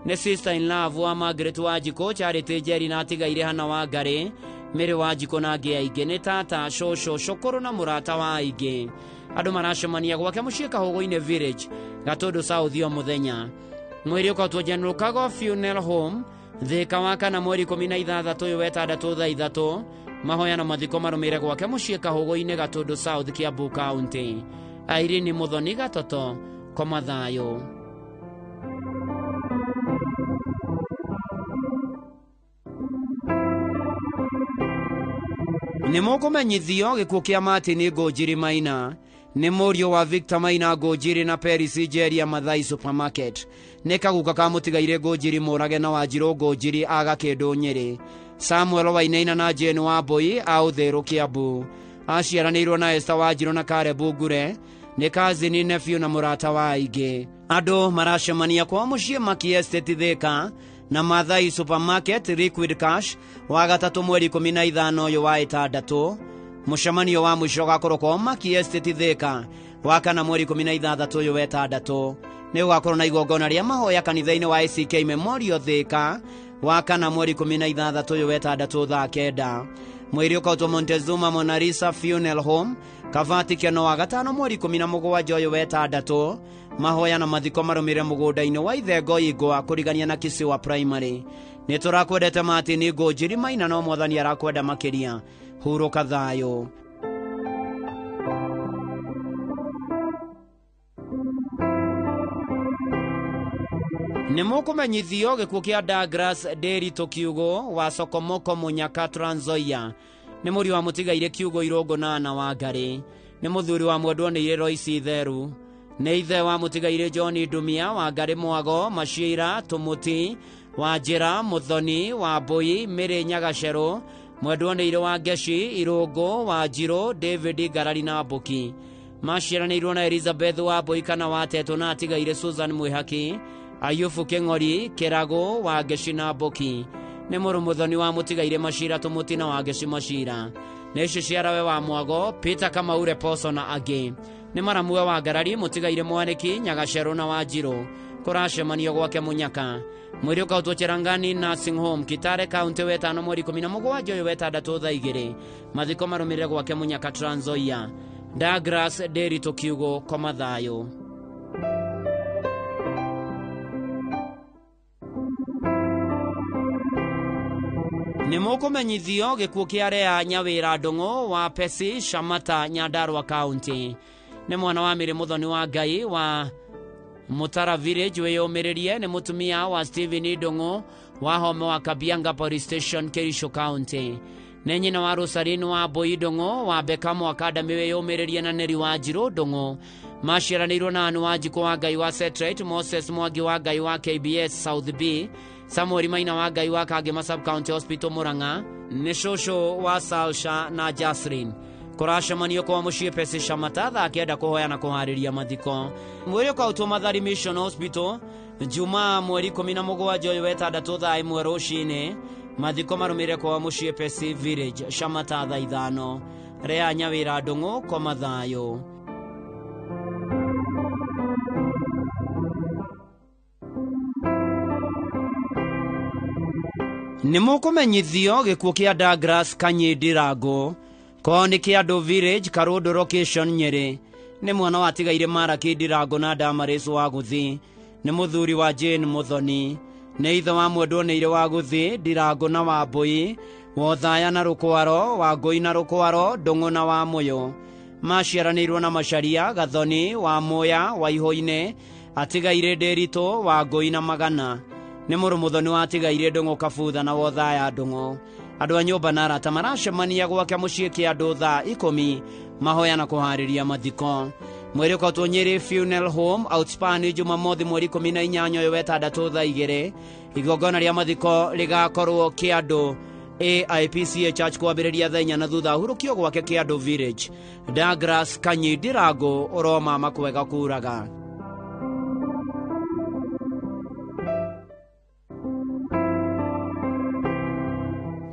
Nĩ sister in love wa Margaret Wanjikũ, Charity Njeri na atigaire Hannah Wangari, Mary Wanjikũ na angĩ aingĩ. Nĩ tata, cũcũ, cũkũrũ na mũrata wa aingĩ. Andũ maracemania gwake mũciĩ Kahũgũ-inĩ Village, Gatũndũ South o mũthenya. Mwĩrĩ ũkautwo General Kago Funeral Home, Thika wa kana mweri 16 ũyũ wetandatũ thaa 3. Mahoya na mathiko marũmĩrĩre gwake mũciĩ Kahũgũ-inĩ Gatũndũ South, Kiambu County. Irene Mũthoni Gatoto, koma thayũ. Nĩ mũkũmenyithio gĩkuũ kĩa Martin Ngũnjiri Maina. Nĩ mũriũ wa Victor Maina Ngũnjiri na Peris Njeria Mathai Supermarket. Nĩ kaguka ka mũtigaire Ngũnjiri Mũrage na Wanjirũ Ngũnjiri a Gakĩndũ Nyĩrĩ. Samuel Wainaina na Jane wa Mbũi a Ũthĩrũ Kiambu. Aciaranĩirwo na Esther Wanjirũ na Caleb Ngure. Nĩ kazini, nephew na mũrata wa aingĩ. Andũ maracemania kwa mũciĩ Maki Estate Thika na Mathai Supermarket Liquid Cash wa gatatũ mweri 15 ũyũ wa ĩtandatũ. Mũcemanio wa mũico ũgakorwo kwa Maki Estate Thika wa kana mweri 16 ũyũ wetandatũ. Nĩ ũgakorwo na igongona rĩa mahoya kanitha-inĩ wa ACK Memorial Thika wa kana mweri 16 ũyũ wetandatũ thaa 9. Mwĩrĩ ũkautwo Montezuma Monarisa Funeral Home, Kabati Keno wa gatano mweri 17 ũyũ wetandatũ. Mahoya na mathiko marũmĩrĩre mũgũnda-inĩ wa ithe Ngoingwa kũrigania na Kisiwa Primary. Nĩ tũrakwendete Martin Ngũnjiri Maina, no mwathani arakwenda makĩria. Hurũka thayũ. Nĩ mũkũmenyithio gĩkuũ kĩa Douglas Nderitu Kiugo wa Sokomoko Mũnyaka Trans Nzoia. Nĩ mũriũ wa mũtigaire Kiugo Irũngũ na Anna Wangari. Nĩ mũthuri wa mwendwo nĩ Ire Royce Itheru. Nĩ ithe wa mũtigaire John Ndumia, Wangari Mwago, Macira Tũmũti, Wanjĩra Mũthoni, Wambũi, Mĩrĩ Nyagacerũ, mwendwo nĩ Ire wa Ngeci, Irũngũ, Wanjirũ, David Ngarari na Mbũki. Maciaranĩirwo na Elizabeth Wambũi kana Watetũ na atigaire Susan Mwĩhaki, Ayubu Kĩng'ori, Kĩragũ, Wangeci na Mbũki. Nĩ mũrũ Mũthoni wa mũtigaire Macira Tũmũti na Wangeci Macira. Nĩ ciciarawe wa Mwago, Peter Kamaure Poso na angĩ. Nĩ maramuwe wa Ngarari, mũtigaire Mwanĩki, Nyagacerũ na Wanjirũ. Kũracemanio gwake Mũnyaka. Mwĩrĩ ũkautwo Cherangani Nursing Home, Kitale County wetano mweri 17 ũyũ wetandatũ thaa 2. Mathiko marũmĩrĩre gwake Mũnyaka Trans Nzoia. Douglas Nderitu Kiugo, koma thayũ. Nĩ mũkũmenyithio gĩkuũ kĩa Rea Nyawĩra Ndũng'ũ wa Pesi Shamata, Nyandarua County. Nĩ mwana wa Mĩrĩ Mũthoni wa Ngai wa Mutara Village wĩyũmĩrĩrie. Nĩ mũtumia wa Stephen Ndũng'ũ wa Home wa Kabianga Police Station, Kericho County. Nĩ nyina wa Rosaline wa Mbui Ndũng'ũ wa Bekamo Academy wĩyũmĩrĩrie, na Neri wa Njirũ Ndũng'ũ. Maciaranĩirwo na Anu wa Njikũ wa Ngai wa Setrite, Moses Mwangi wa Ngai wa KBS South B, Samuel Maina wa Ngai wa Kangema Sub County Hospital, Murang'a. Nĩ cũcũ wa Salsha na Jasrin. Kũracemanio kwa mũciĩ Pesi Shamata thaa 9 kũhoya na kũharĩria mathiko. Mwĩrĩ ũkautwo Mathari Mission Hospital Jumaa mweri 17 ũyũ wetandatũ thaa 1 rũcinĩ. Mathiko marũmĩrĩre kwa mũciĩ Pesi Village, Shamata thaa 5. Rea Nyawĩra Ndũng'ũ, koma thayũ. Nĩ mũkũmenyithio gĩkuũ kĩa Douglas Kanyi Ndirango kwao nĩ Kĩandũ Village, Karũndũ Location, Nyĩrĩ. Nĩ mwana watigaire Maraki Ndirango na Damaris wa Gũthi. Nĩ mũthuri wa Jane Mũthoni. Nĩ ithe wa mwendwo nĩire wa Gũthi Ndirango na Wambũi Wothaya na Rũkwaro wa Ngũi na Rũkwaro Ndũng'ũ na wa Mũyũ. Maciaranĩirwo na Macaria Gathoni wa Mũya wa Ihũinĩ. Atigaire Ndĩritũ wa Ngũi na Magana. Nĩ mũrũ Mũthoni wa atigaire Ndũng'ũ Kabutha na Wothaya Ndũng'ũ. Andũ a nyũmba na arata maracemania gwake mũciĩ Kĩandũ thaa 10 mahoya na kũharĩria mathiko. Mwĩrĩ ũkautwo Nyĩrĩ Funeral Home Outspan Jumamothi mweri 18 ũyũ wetandatũ thaa 2. Igongona rĩa mathiko rĩgakorwo Kĩandũ AIPCA Church kwambĩrĩria thaa 4 na thutha ahurũkio gwake Kĩandũ Village. Douglas Kanyi Ndirango, ũromama kwega kuraga.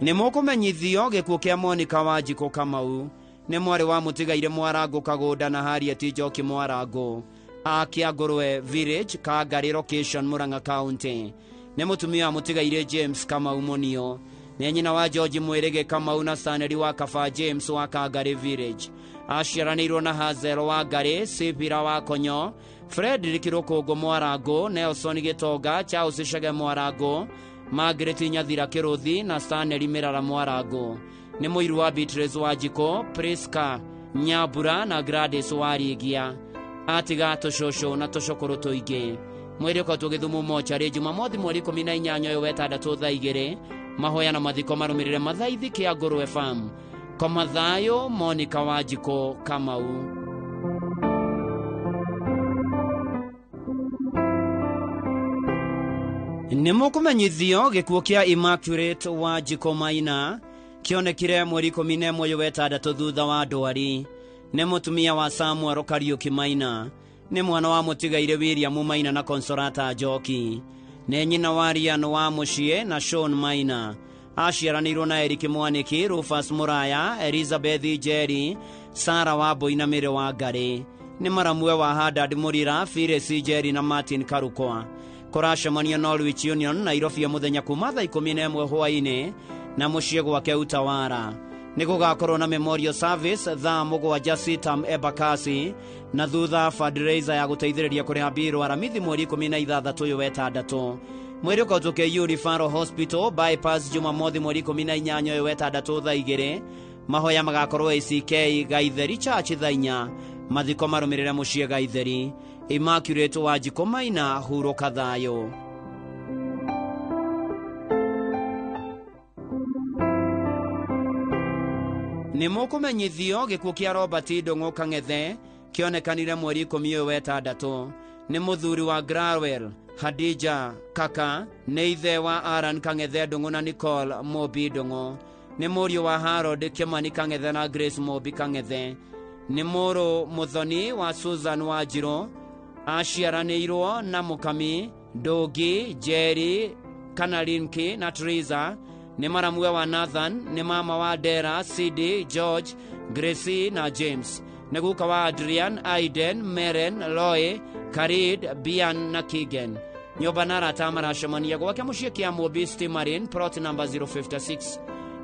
Nĩ mũkũmenyithio gĩkuũ kĩa Monica Wanjikũ Kamau. Nĩ mwarĩ wa mũtigaire Mwarangũ Kagũnda na Harriet Njoki Mwarangũ a Kĩangũrwe Village, Kangarĩ Location, Murang'a County. Nĩ mũtumia wa mũtigaire James Kamau Munio. Nĩ nyina wa George Mwĩrĩgĩ Kamau na Stanley wa Kaba James wa Kangarĩ Village. Aciaranĩirwo na Hazel wa Ngarĩ, Sipira wa Konyo, Frederick Rũkũngũ Mwarangũ, Nelson Gĩtonga, Charles Chege Mwarangũ, Margaret Nyathira Kĩrũthi na Stanley Mĩrara Mwarangũ. Nĩ mũiru wa Beatrice Wanjikũ, Priska Nyambura na Gladys Warigia. Atiga tũcũcũ na tũcũkũrũ tũingĩ. Mwĩrĩ ũkoretwo Gĩthumo mocarĩ Jumamothi mweri 18 ũyũ wetandatũ thaa 2. Mahoya na mathiko marũmĩrĩre Mathaithi kĩa Ngũrwe Farm. Koma thayũ, Monica Wanjikũ Kamau. Nĩ mũkũmenyithio gĩkuũ kĩa Immaculate Wanjikũ Maina kĩonekire mweri 11 ũyũ wetandatũ thutha wa ndwari. Nĩ mũtumia wa Samuel Kariũki Maina. Nĩ mwana wa mũtigaire William Maina na Consolata Njoki. Nĩ nyina wa Rian wa Mũciĩ na Sean Maina. Aciaranĩirwo na Eric Mwaniki, Rufus Muraya, Elizabeth Njeri, Sara wa Mbui na Mĩrĩ wa Ngarĩ. Nĩ maramwe wa Hadad Mũrira, Phyllis Njeri na Martin Karukwa. Kũracemanio Norwich Union Nairobi mũthenya kuma thaa 11 hwaĩ-inĩ na mũciĩ gwake Utawara. Nĩ gũgakorwo na memorial service thaa 7 Sitam Embakasi na thutha fundraiser ya gũteithĩrĩria kũrĩha mbirũ Aramithi mweri 16 ũyũ wetandatũ. Mwĩrĩ ũkautwo KU Referral Hospital Bypass Jumamothi mweri 18 ũyũ wetandatũ thaa 2. Mahoya magakorwo ACK Gaitheri Church thaa 4. Mathiko marũmĩrĩre mũciĩ Gaitheri. Immaculate Wanjikũ Maina, hurũka thayũ. Nĩ mũkũmenyithio gĩkuũ kĩa Robert Ndũng'ũ Kang'ethe kĩonekanire mweri 10 ũyũ wetandatũ. Nĩ mũthuri wa Grawell Hadija Kaka. Nĩ ithe wa Aaron Kang'ethe Ndũng'ũ na Nicole Mobi Ndũng'ũ. Nĩ mũriũ wa Harold Kimani Kang'ethe na Grace Mobi Kang'ethe. Nĩ mũrũ Mũthoni wa Susan Wanjirũ. Aciaranĩirwo na Mũkami Ndũngi, Jerry Kanarinki na Teresa. Nĩ maramwe wa Nathan. Nĩ mama wa Dera, Sidi, George, Gracie na James. Nĩ guka wa Adrian, Aiden, Meren, Loy, Karid, Bian na Kigen. Nyũmba na arata maracemania gwake mũciĩ kĩa Mũmbi Steamarin, plot number 056.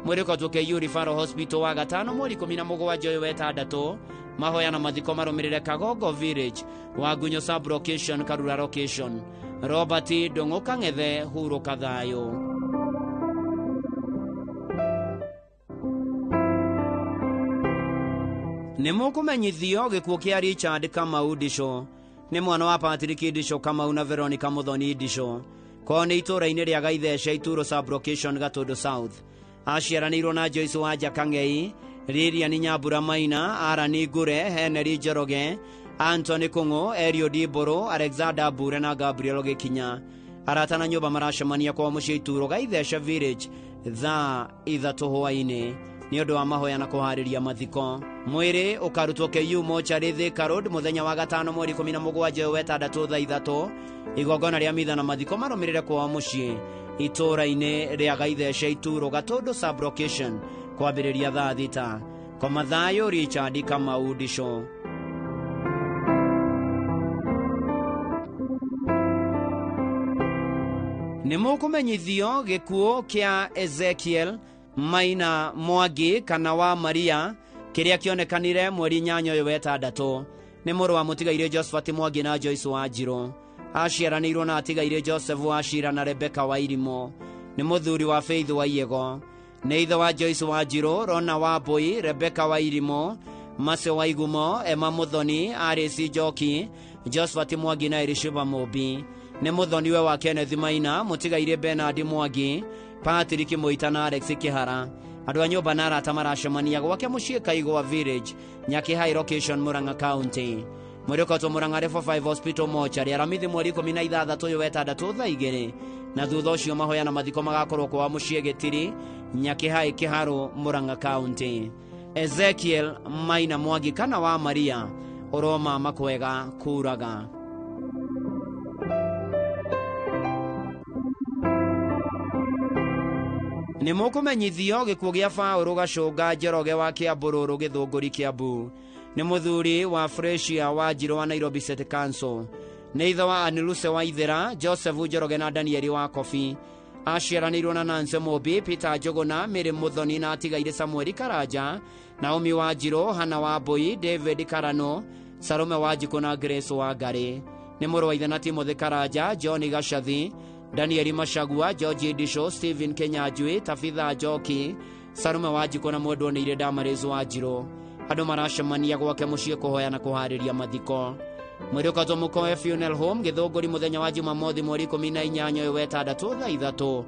Mwĩrĩ ũkautwo KU Referral Hospital wa gatano mweri 17 ũyũ wetandatũ. Mahoya na mathiko marũmĩrĩre Kagongo Village, Wangunyo sub location, Karura location. Robert Ndũng'ũ Kang'ethe, hurũka thayũ. Nĩ mũkũmenyithio gĩkuũ kĩa Richard Kamau Ndicũ. Nĩ mwana wa Patrick Ndicũ Kamau na Veronica Muthoni Ndicũ. Kwao nĩ itũũra-inĩ rĩa Gaithece, Ituro sub-location, Gatũndũ South. Aciaranĩirwo na Joyce Wanja Kang'ei, Lilian Nyambura Maina, Arani Ngure, Henry Njoroge, Anthony Kung'u, Eliud Mbũrũ, Alexander Mbure na Gabriel Gĩkinya. Arata na nyũmba maracemania kwao mũciĩ Ituro Gaithece Village thaa 3 hwaĩ-inĩ nĩ ũndũ wa mahoya na kũharĩria mathiko. Mwĩrĩ ũkarutwo KU mochari Thika Road mũthenya wa gatano mweri 17 wetandatũ thaa 3. Igongona rĩa mitha na mathiko marũmĩrĩre kwao mũciĩ itũũra-inĩ rĩa Gaithece, Ituro, Gatũndũ sub-location kwambĩrĩria thaa 6. Koma thayũ Richard Kamau Ndicũ. Nĩ mũkũmenyithio gĩkuũ kĩa Ezekiel Maina Mwangi kana wa Maria kĩrĩa kĩonekanire mweri 8 ũyũ wetandatũ. Nĩ mũrũ wa mũtigairĩ Josephat Mwangi na Joyce Wanjirũ. Aciaranĩirwo na atigairĩ Joseph Wachira na Rebecca Wairimo. Nĩ mũthuri wa Faith Waiyego. Nĩ ithe wa Joyce Wanjirũ, Rona Wambui, Rebecca Wairimo, Mase Waigumo, Emma Muthoni, Alice Njoki, Josephat Mwangi na Elisheba Mũmbi. Nĩ mũthoniwe wa Kenneth Maina, mũtigairĩ Bernard Mwangi, Patrick Mũita na Alex Kĩhara. Andũ a nyũmba na arata maracemania gwake mũciĩ Kaigwa Village, Nyakĩhai location, Murang'a County. Mwĩrĩ ũkotwo Murang'a Level 5 Hospital mochari Aramithi mweri 16 ũyũ wetandatũ thaa 2, na thutha ũcio mahoya na mathiko magakorwo kwao mũciĩ Gĩtiri, Nyakĩhai Kĩharũ, Murang'a County. Ezekiel Maina Mwangi kana wa Maria ũroma makwega kuraga. Nĩ mũkũmenyithio gĩkuũ gĩa Paũlũ Gacũnga Njoroge wa Kĩambũrũrũ Gĩthũngũri Kĩambu. Nĩ mũthuri wa Fresia wa Njirũ wa Nairobi City Council. Nĩ ithe wa Aniluse wa Ithera, Joseph Njoroge na Danieli wa Kofi. Aciaranĩirwo na Nancy Mũmbi, Peter Njũgũna, Mary Muthoni na atigaire Samueli Karanja, Naomi wa Njirũ, Hana wa Mbui, David Karano, Salome wa Njikũ na Grace wa Ngarĩ. Nĩ mũrũ wa ithe na Timothy Karanja, John Gacathi, Danieli Machagua, George Ndicũ, Stephen Kenyanjui, Tabitha Njoki, Salome wa Njikũ na mwendwo nĩ Ire Damaris wa Njirũ. Andũ maracemania gwake mũciĩ kũhoya na kũharĩria mathiko. Mwĩrĩ ũkotwo Mũkoe Funeral Home Gĩthũngũri mũthenya wa Jumamothi mweri 18 ũyũ wetandatũ thaa 3.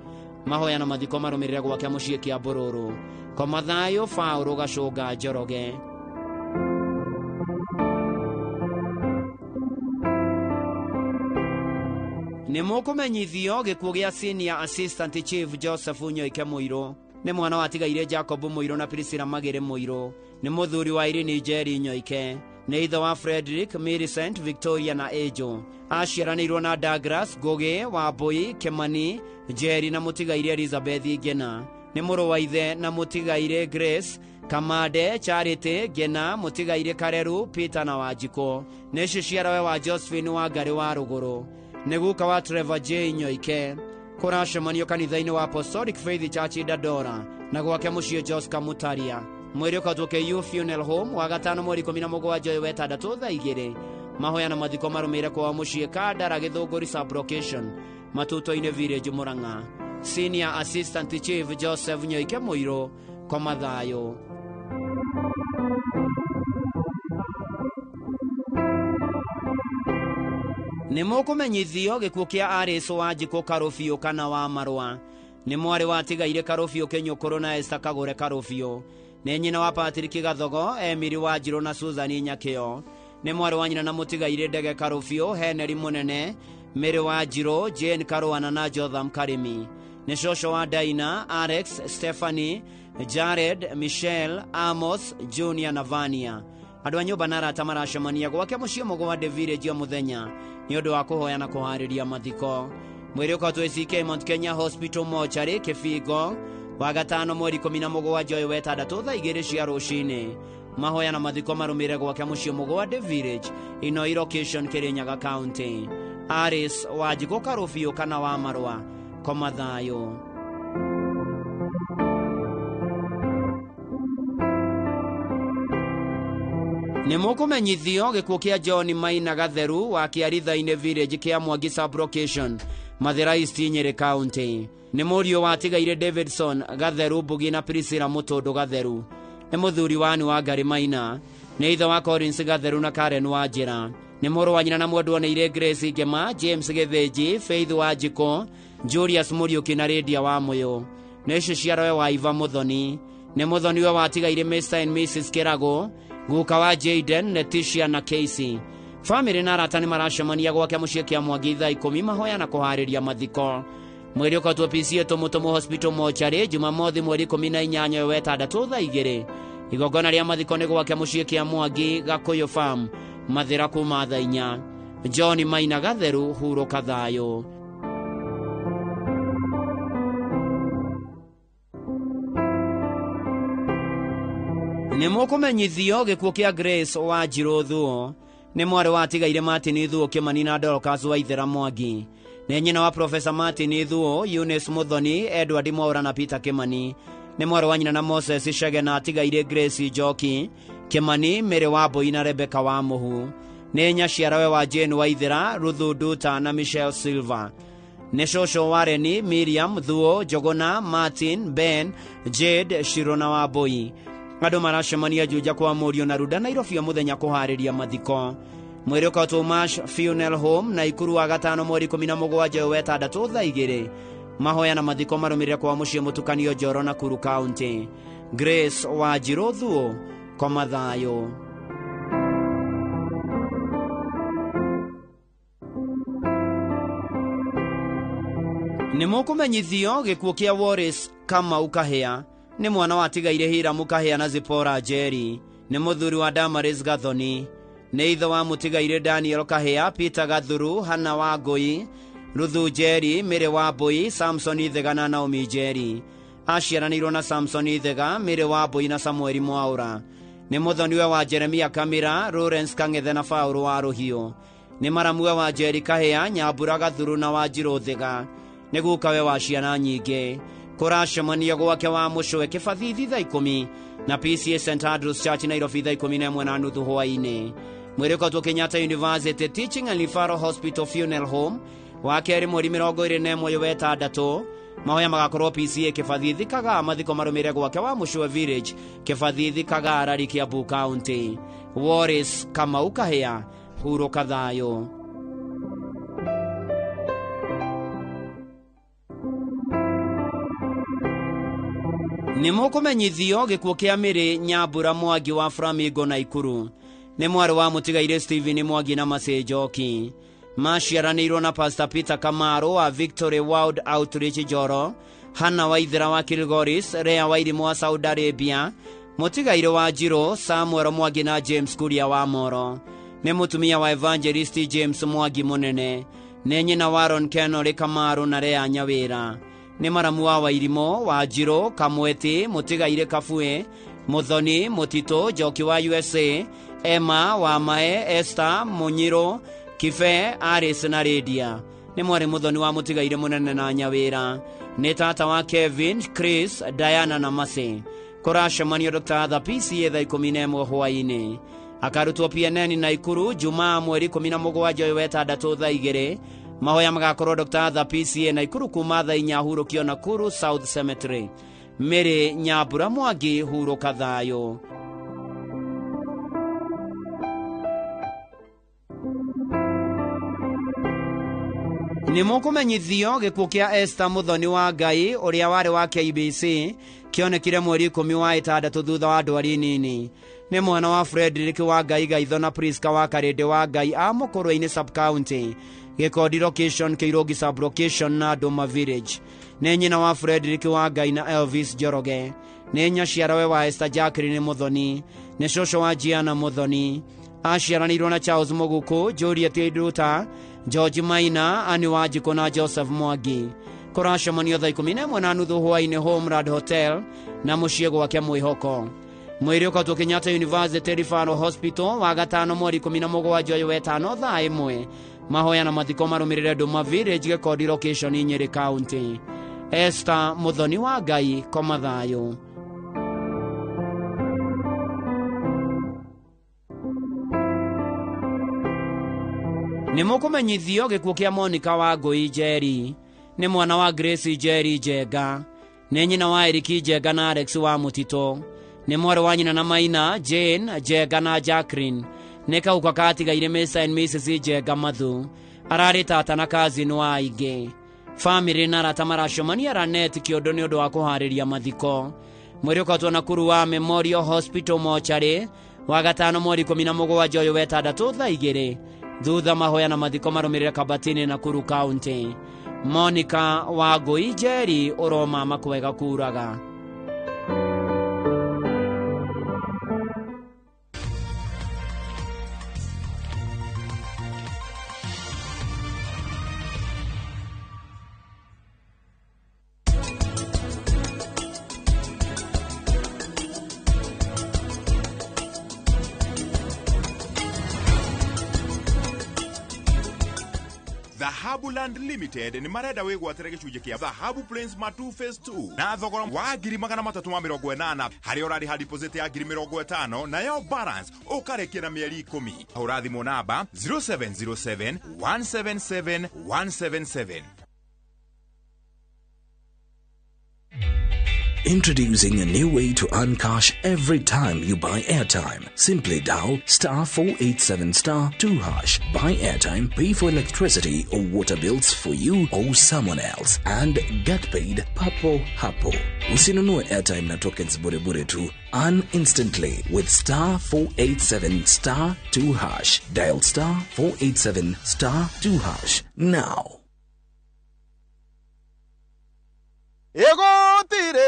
Mahoya na mathiko marũmĩrĩre gwake mũciĩ Kĩambũrũrũ. Koma thayũ Paũlũ Gacũnga Njoroge. Nĩ mũkũmenyithio gĩkuũ gĩa Senior Assistant Chief Joseph Nyoike Mũirũ. Nĩ mwana wa atigaire Jacob Mũirũ na Priscilla Magĩrĩ Mũirũ. Nĩ mũthuri wa Irene Njeri Nyoike. Nĩ ithe wa Frederick, Millicent, Victoria na Angel. Aciaranĩirwo na Douglas Ngũgĩ, Wambui, Kĩmani, Njeri na mũtigaire Elizabeth Ngena. Nĩ mũrũ wa ithe na mũtigaire Grace, Kamande, Charity, Ngena, mũtigaire Kareru, Peter na Wanjikũ. Nĩ ciciarawe wa Josephine wa Ngarĩ wa Rũgũrũ. Nĩ guka wa Trevor J Nyoike. Kũracemanio kanitha-inĩ wa Apostolic Faith Church Dandora na gwake mũciĩ Josca Mutaria. Mwĩrĩ ũkotwo KU Funeral Home wa gatano mweri 17 ũyũ wetandatũ thaa 2. Mahoya na mathiko marũmĩrĩre kwao mũciĩ Kandara Gĩthũngũri sub-location, Matuto-inĩ Village, Murang'a. Senior Assistant Chief Joseph Nyoike Mũirũ, koma thayũ. Nĩ mũkũmenyithio gĩkuũ kĩa Alice wa Njikũ Karũbiũ kana wa Marũa. Nĩ mwarĩ wa atigaire Karũbiũ Kĩnyũkũrũ na Esther Kagũre Karũbiũ. Nĩ nyina wa Patrick Gathogo, Emily wa Njirũ na Susan Nyakĩo. Nĩ mwarĩ wa nyina na mũtigaire Ndege Karũbiũ, Henry Mũnene, Mary wa Njirũ, Jane Karũana na Jotham Karĩmi. Nĩ cũcũ wa Daina, Alex, Stephanie, Jared, Michelle, Amos, Junior na Vania. Andũ a nyũmba na arata maracemania gwake mũciĩ Mũgwande Village o mũthenya nĩ ũndũ wa kũhoya na kũharĩria mathiko. Mwĩrĩ ũkotwo ACK Mount Kenya Hospital mochari Kĩbingo wa gatano mweri 17 ũyũ wetandatũ thaa 2 cia rũcinĩ. Mahoya na mathiko marũmĩrĩre gwake mũciĩ Mũgwande Village, Inoi location, Kĩrĩnyaga County. Alice Wanjikũ Karũbiũ kana wa Marũa, koma thayũ. Nĩ mũkũmenyithio gĩkuũ kĩa John Maina Gatheru wa Kĩaritha-inĩ Village kĩa Mwangi sub-location, Mathĩra East, Nyĩrĩ County. Nĩ mũriũ wa atigaire Davidson Gatheru Mbugi na Priscilla Mũtũndũ Gatheru. Nĩ mũthuri wa Anne Wangari Maina. Nĩ ithe wa Collins Gatheru na Karen Wanjĩra. Nĩ mũrũ wa nyina na mwendwa nĩ irĩ Grace Ngema, James Gĩthĩnji, Faith Wanjikũ, Julius Mũriũki na Lydia wa Mũyũ. Nĩ ciciarowe wa Iva Mũthoni. Nĩ mũthoniwe wa tigaire Mr and Mrs Kĩrago, guka wa Jaden, Leticia na Casey. Famĩlĩ na arata nĩ maracemania gwake mũciĩ kĩa Mwangi thaa 10 mahoya na kũharĩria mathiko. Mwĩrĩ ũkotwo PCA Tũmũtũmũ Hospital Mortuary Jumamothi mweri 18 wetandatũ thaa 2. Igongona rĩa mathiko nĩ gwake mũciĩ kĩa Mwangi Gakũyũ Farm Mathĩra kuma thaa 4. John Maina Gatheru hurũka thayũ. Nĩ mũkũmenyithio gĩkuũ kĩa Grace Wanjirũ Thuo. Nĩ mwarĩ wa tigaire Martin Thuo Kĩmani na Dorcas Waithera Mwangi. Nĩ nyina wa Professor Martin Thuo, Eunice Muthoni, Edward Mwaura na Peter Kĩmani. Nĩ mwarĩ wa nyina na Moses Chege na atigaire Grace Njoki Kĩmani, Mary Wambui na Rebecca wa Mũhu. Nĩ nyaciarawe wa Jane Waithera, Ruthu Nduta na Michelle Silva. Nĩ cũcũ wa Reni, Miriam Thuo, Njogona, Martin, Ben, Jade, Shiro na Wambui. Andũ maracemania Juja kwa mũriũ na Runda Nairobi o mũthenya kũharĩria mathiko. Mwĩrĩ ũkotwo Mash Funeral Home na Ikuru wa gatano mweri 17 wetandatũ thaa 2. Mahoya na mathiko marũmĩrĩre kwa mũciĩ mũtukanio Njoro na Nakuru County. Grace Wanjirũ Thuo, koma thayũ. Nĩ mũkũmenyithio gĩkuũ kĩa Wallace Kamau Kahĩa. Nĩ mwana wa tigaire Hiramu Kahĩa na Zipporah Njeri. Nĩ mũthuri wa Damaris Gathoni. Nĩ ithe wa mũtigaire Daniel Kahĩa, Peter Gathuru, Hannah Wangũi, Ruthu Njeri, Mary Wambui, Samson Ithega na Naomi Njeri. Aciaranĩirwo na Samson Ithega, Mary Wambui na Samuel Mwaura. Nĩ mũthoniwe wa Jeremia Kamira, Lawrence Kang'ethe na Paul wa Rũhiũ. Nĩ maramuwe wa Njeri Kahĩa, Nyambura Gathuru na Wanjirũ Thiga. Nĩ gukawe wa ciana nyingĩ. Kũracemania gwake wa mũcwe Kĩbathithi thaa 10 na PCA St Andrews Church Nairobi thaa 11:30 hwaĩ-inĩ. Mwĩrĩ ũkotwo Kenyatta University Teaching and Referral Hospital Funeral Home wa kerĩ mweri 21 wetandatũ. Mahoya magakorwo PCA Kĩbathithi Kagaa, mathiko marũmĩrĩre gwake wa mũcwe Village Kĩbathithi Kagaa, Rari, Kiambu County. Wallace Kamau Kahĩa, hurũka thayũ. Nĩ mũkũmenyithio gĩkuũ kĩa Mary Nyambura Mwangi wa Flamingo na Ikuru. Nĩ mwarĩ wa mũtigaire Stephen Mwangi na Macĩ Njoki. Maciaranĩirwo na Pastor Peter Kamaru wa Victory World Outreach Njoro, Hannah Waithera wa Kilgoris, Rea Wairimũ wa Saudi Arabia, mũtigaire wa Njirũ Samuel Mwangi na James Kuria wa Moro. Nĩ mũtumia wa Evangelist James Mwangi mũnene. Nĩ nyina wa Aaron Kenori Kamaru na Rea Nyawĩra. Nĩ maramu wa Wairimũ wa Njirũ Kamweti, mũtigaire Kabue, Muthoni Mũtitũ Njoki wa USA, Emma wa Mae, Esther Mũnyiro, Kibe, Aris na Lydia. Nĩ mwarĩ mũthoni wa mũtigaire mũnene na Nyawĩra. Nĩ tata wa Kevin, Chris, Diana na Masi. Kũracemanio Dr. Arthur PCA thaa 11 hwaĩ-inĩ. Akarutwo PNN na Ikuru Jumaa mweri 17 wetandatũ thaa 2. Mahoya magakorwo Dr. Arthur PCA na Ikuru kuma thaa 4 hurũkio Nakuru South Cemetery. Mary Nyambura Mwangi, hurũka thayũ. Nĩ mũkũmenyithio gĩkuũ kĩa Esther Muthoni wa Ngai ũrĩa warĩ wa KBC kĩonekire mweri 10 wa ĩtandatũ thutha wa ndwari nini. Nĩ mwana wa Frederick wa Ngai Gaitho na Priska wa Karĩndĩ wa Ngai a Mũkũrwe-inĩ sub-county. Gĩkondi location Kĩirũngi sub-location na Ndũma village. Nĩ nyina wa Frederick wa Ngai na Elvis Njoroge. Nĩ nyaciarawe wa Esther Jacqueline Muthoni. Nĩ cũcũ wa Gianna Muthoni. Aciaranĩirwo na Charles Mũgũkũ, Juliet Nduta, George Maina, Anne Wanjikũ na Joseph Mwangi. Kũracemanio thaa 11:30 hwaĩ-inĩ Homeland Hotel na mũciĩ gwake Mwĩhoko. Mwĩrĩ ũkotwo Kenyatta University Referral Hospital wa gatano mweri 17 wetano thaa 1. Mahoya na mathiko marũmĩrĩre Ndũma Village Gĩkondi location Nyeri County. Esther Muthoni wa Ngai, koma thayũ. Nĩ mũkũmenyithio gĩkuũ kĩa Monica Wangũi Njeri. Nĩ mwana wa Grace Njeri Njenga. Nĩ nyina wa Eric Njenga na Alex wa Mũtitũ. Nĩ mwarĩ wa nyina na Maina, Jane, Njenga na Jacqueline. Nĩ kahuka katigaire Mr and Mrs Njenga Mathu. Ararĩ tata na cousin wa aingĩ. Famĩlĩ na arata maracemania Lanet Kĩondo nĩ ũndũ wa kũharĩria mathiko. Mwĩrĩ ũkotwo Nakuru wa Memorial Hospital mochari wa gatano mweri 17 ũyũ wetandatũ thaa 2 thutha mahoya na mathiko marũmĩrĩre Kabatini Nakuru County. Monica Wangũi Njeri ũroma makwega kuraga.
Dhahabu Land Limited nĩ marenda wĩgwatĩre gĩcunjĩ kĩa Dhahabu Plains Matu Phase 2 na thogora wa 380,000 harĩa ũrarĩha deposit ya 50,000 nayo balance ũkarĩkia na mĩeri 10. Hũra thimũ namba 0707 177 177.
Introducing a new way to earn cash every time you buy airtime. Simply dial star 487 star 2 hash. Buy airtime, pay for electricity or water bills for you or someone else, and get paid papo hapo. Usinunue airtime na tokens bure bure tu. Earn instantly with star 487 star 2 hash. Dial star 487 star 2 hash now.
Egotire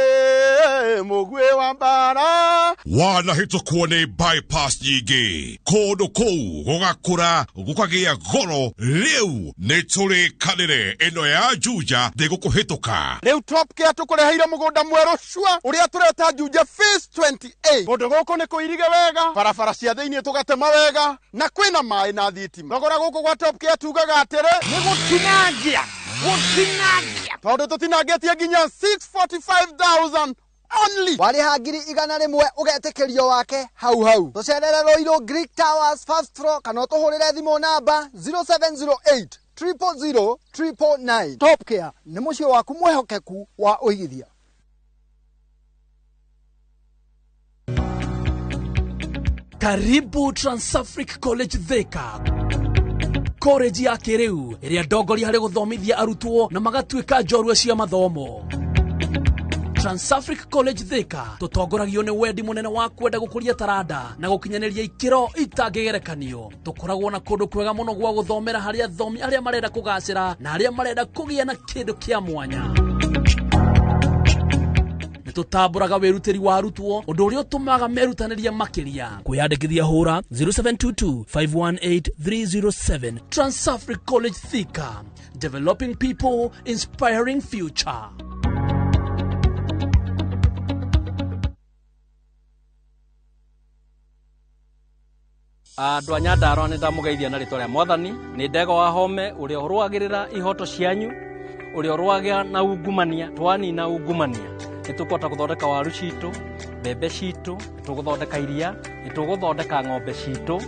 mugwe wa mbara
wanahĩtũkwo nĩ bypass nyingĩ kũndũ kũu gũgakũra gũkagĩa goro. Rĩu nĩ tũrĩkanĩre ĩno ya Juja ndĩgũkũhĩtũka.
Rĩu Top Care tũkũreheire mũgũnda mwerũ cua ũrĩa tũreta Juja Phase 28. Kũndũ gũkũ nĩ kũirige wega, barabara cia thĩinĩ tũgatema wega, na kwĩna maĩ na thitima. Thogora gũkũ gwa Top Care tugaga atĩrĩ nĩ gũtinangia gũtinangia tondũ tũtinangĩtie nginya 645,000 only.
Warĩha 100,000 ũgetĩkĩrio wake hau hau. Tũcerere Ruiru Greek Towers first floor kana ũtũhũrĩre thimũ namba 0708 000 999. Top Care nĩ mũciĩ waku mwĩhokeku wa ũigithia.
Karibu Transafric College Thika, college ya kĩrĩu ĩrĩa ndongoria harĩ gũthomithia arutwo na magatuĩka njorua cia mathomo. Transafric College Thika tũtongoragio nĩ wendi mũnene wa kwenda gũkũria taranda na gũkinyanĩria ikĩro itangĩgerekanio. Tũkoragwo na kũndũ kwega mũno gwa gũthomera harĩ athomi arĩa marenda kũgacĩra na arĩa marenda kũgĩa na kĩndũ kĩa mwanya. Nĩtũtambũraga wĩrutĩri wa arutwo, ũndũ ũrĩa ũtũmaga merutanĩrie makĩria. Kwĩyandĩkithia hũra 0722 518 307. Transafric College Thika, developing people, inspiring future.
Andũ a Nyandarua nĩ ndamũgeithia na rĩtwa rĩa Mwathani. Nĩ Ndegwa wa Home ũrĩa ũrũagĩrĩra ihoto cianyu, ũrĩa ũrũagĩra na ungumania. Twanina ungumania nĩ tũkũhota gũthondeka waru citũ, mbembe citũ, nĩ tũgũthondeka iria, nĩ tũgũthondeka ng'ombe citũ,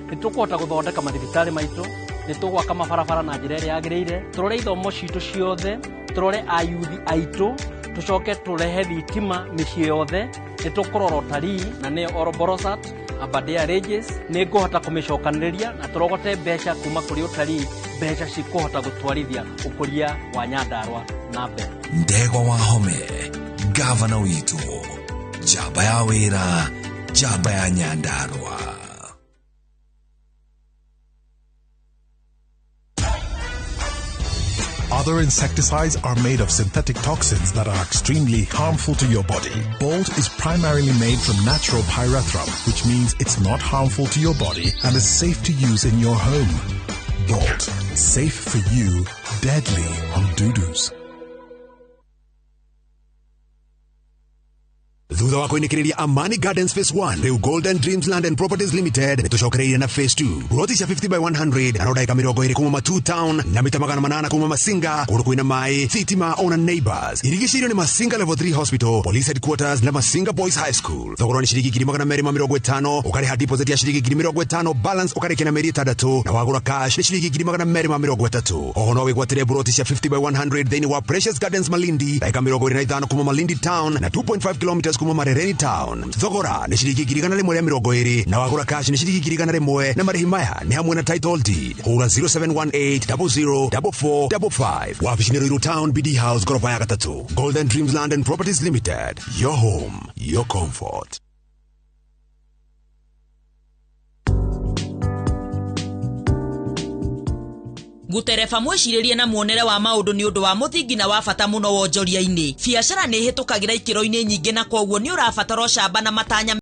nĩ tũkũhota gũthondeka mathibitarĩ maitũ, nĩ tũgwaka mabarabara na njĩra ĩrĩa yagĩrĩire, tũrore ithomo citũ ciothe, tũrore ayuthi aitũ, tũcoke tũrehe thitima mĩciĩ yothe, nĩ tũkũrora ũtarii na nĩyo Oroborosat, Aberdare Ranges, nĩ ngũhota kũmĩcokanĩrĩria na tũrogote mbeca kuma kũrĩ ũtarii, mbeca cikũhota gũtwarithia ũkũria wa Nyandarua na mbere.
Ndegwa wa Home, gavana witũ, njamba ya wĩra, njamba ya Nyandarua.
Other insecticides are made of synthetic toxins that are extremely harmful to your body. Bolt is primarily made from natural pyrethrum, which means it's not harmful to your body and is safe to use in your home. Bolt, safe for you, deadly on dudus.
Thutha wa kũinĩkĩrĩria Amani Gardens Phase 1, rĩu Golden Dreams Land and Properties Limited nĩtũcokereirie na Phase 2. Ploti cia 50 by 100 na ndagĩka 20 kuma Matu Town na mita 800 kuma Masinga, kũndũ kwĩna maĩ, thitima ona neighbors. Irigicĩirio nĩ Masinga Level 3 Hospital, Police Headquarters na Masinga Boys High School. Thogora nĩ ciringi 250,000, ũkarĩha deposit ya ciringi 50,000, balance ũkarĩkia na mĩeri 6, na wagũra cash nĩ ciringi 230,000. Oho no wĩgwatĩre ploti cia 50 by 100 thĩinĩ wa Precious Gardens Malindi, ndagĩka 25 kuma Malindi Town na 2.5 kilometers kuma Marereni Town. Thogora nĩ ciringi 120,000 na wagũra cash nĩ ciringi 100,000 na marĩhi maya nĩ hamwe na title deed. Hũra 0718 00 4455. Wabici nĩ Ruiru Town, BD House, goroba ya gatatũ. Golden Dreams Land and Properties Limited. Your home, your comfort.
Gutereba mwĩcirĩrie na muonere wa maũndũ nĩ ũndũ wa mũthingi na wa bata mũno wonjoria-inĩ. Biacara nĩ ĩhĩtũkagĩra ikĩro-inĩ nyingĩ na kwoguo nĩ ũrabatara ũcamba na matanya.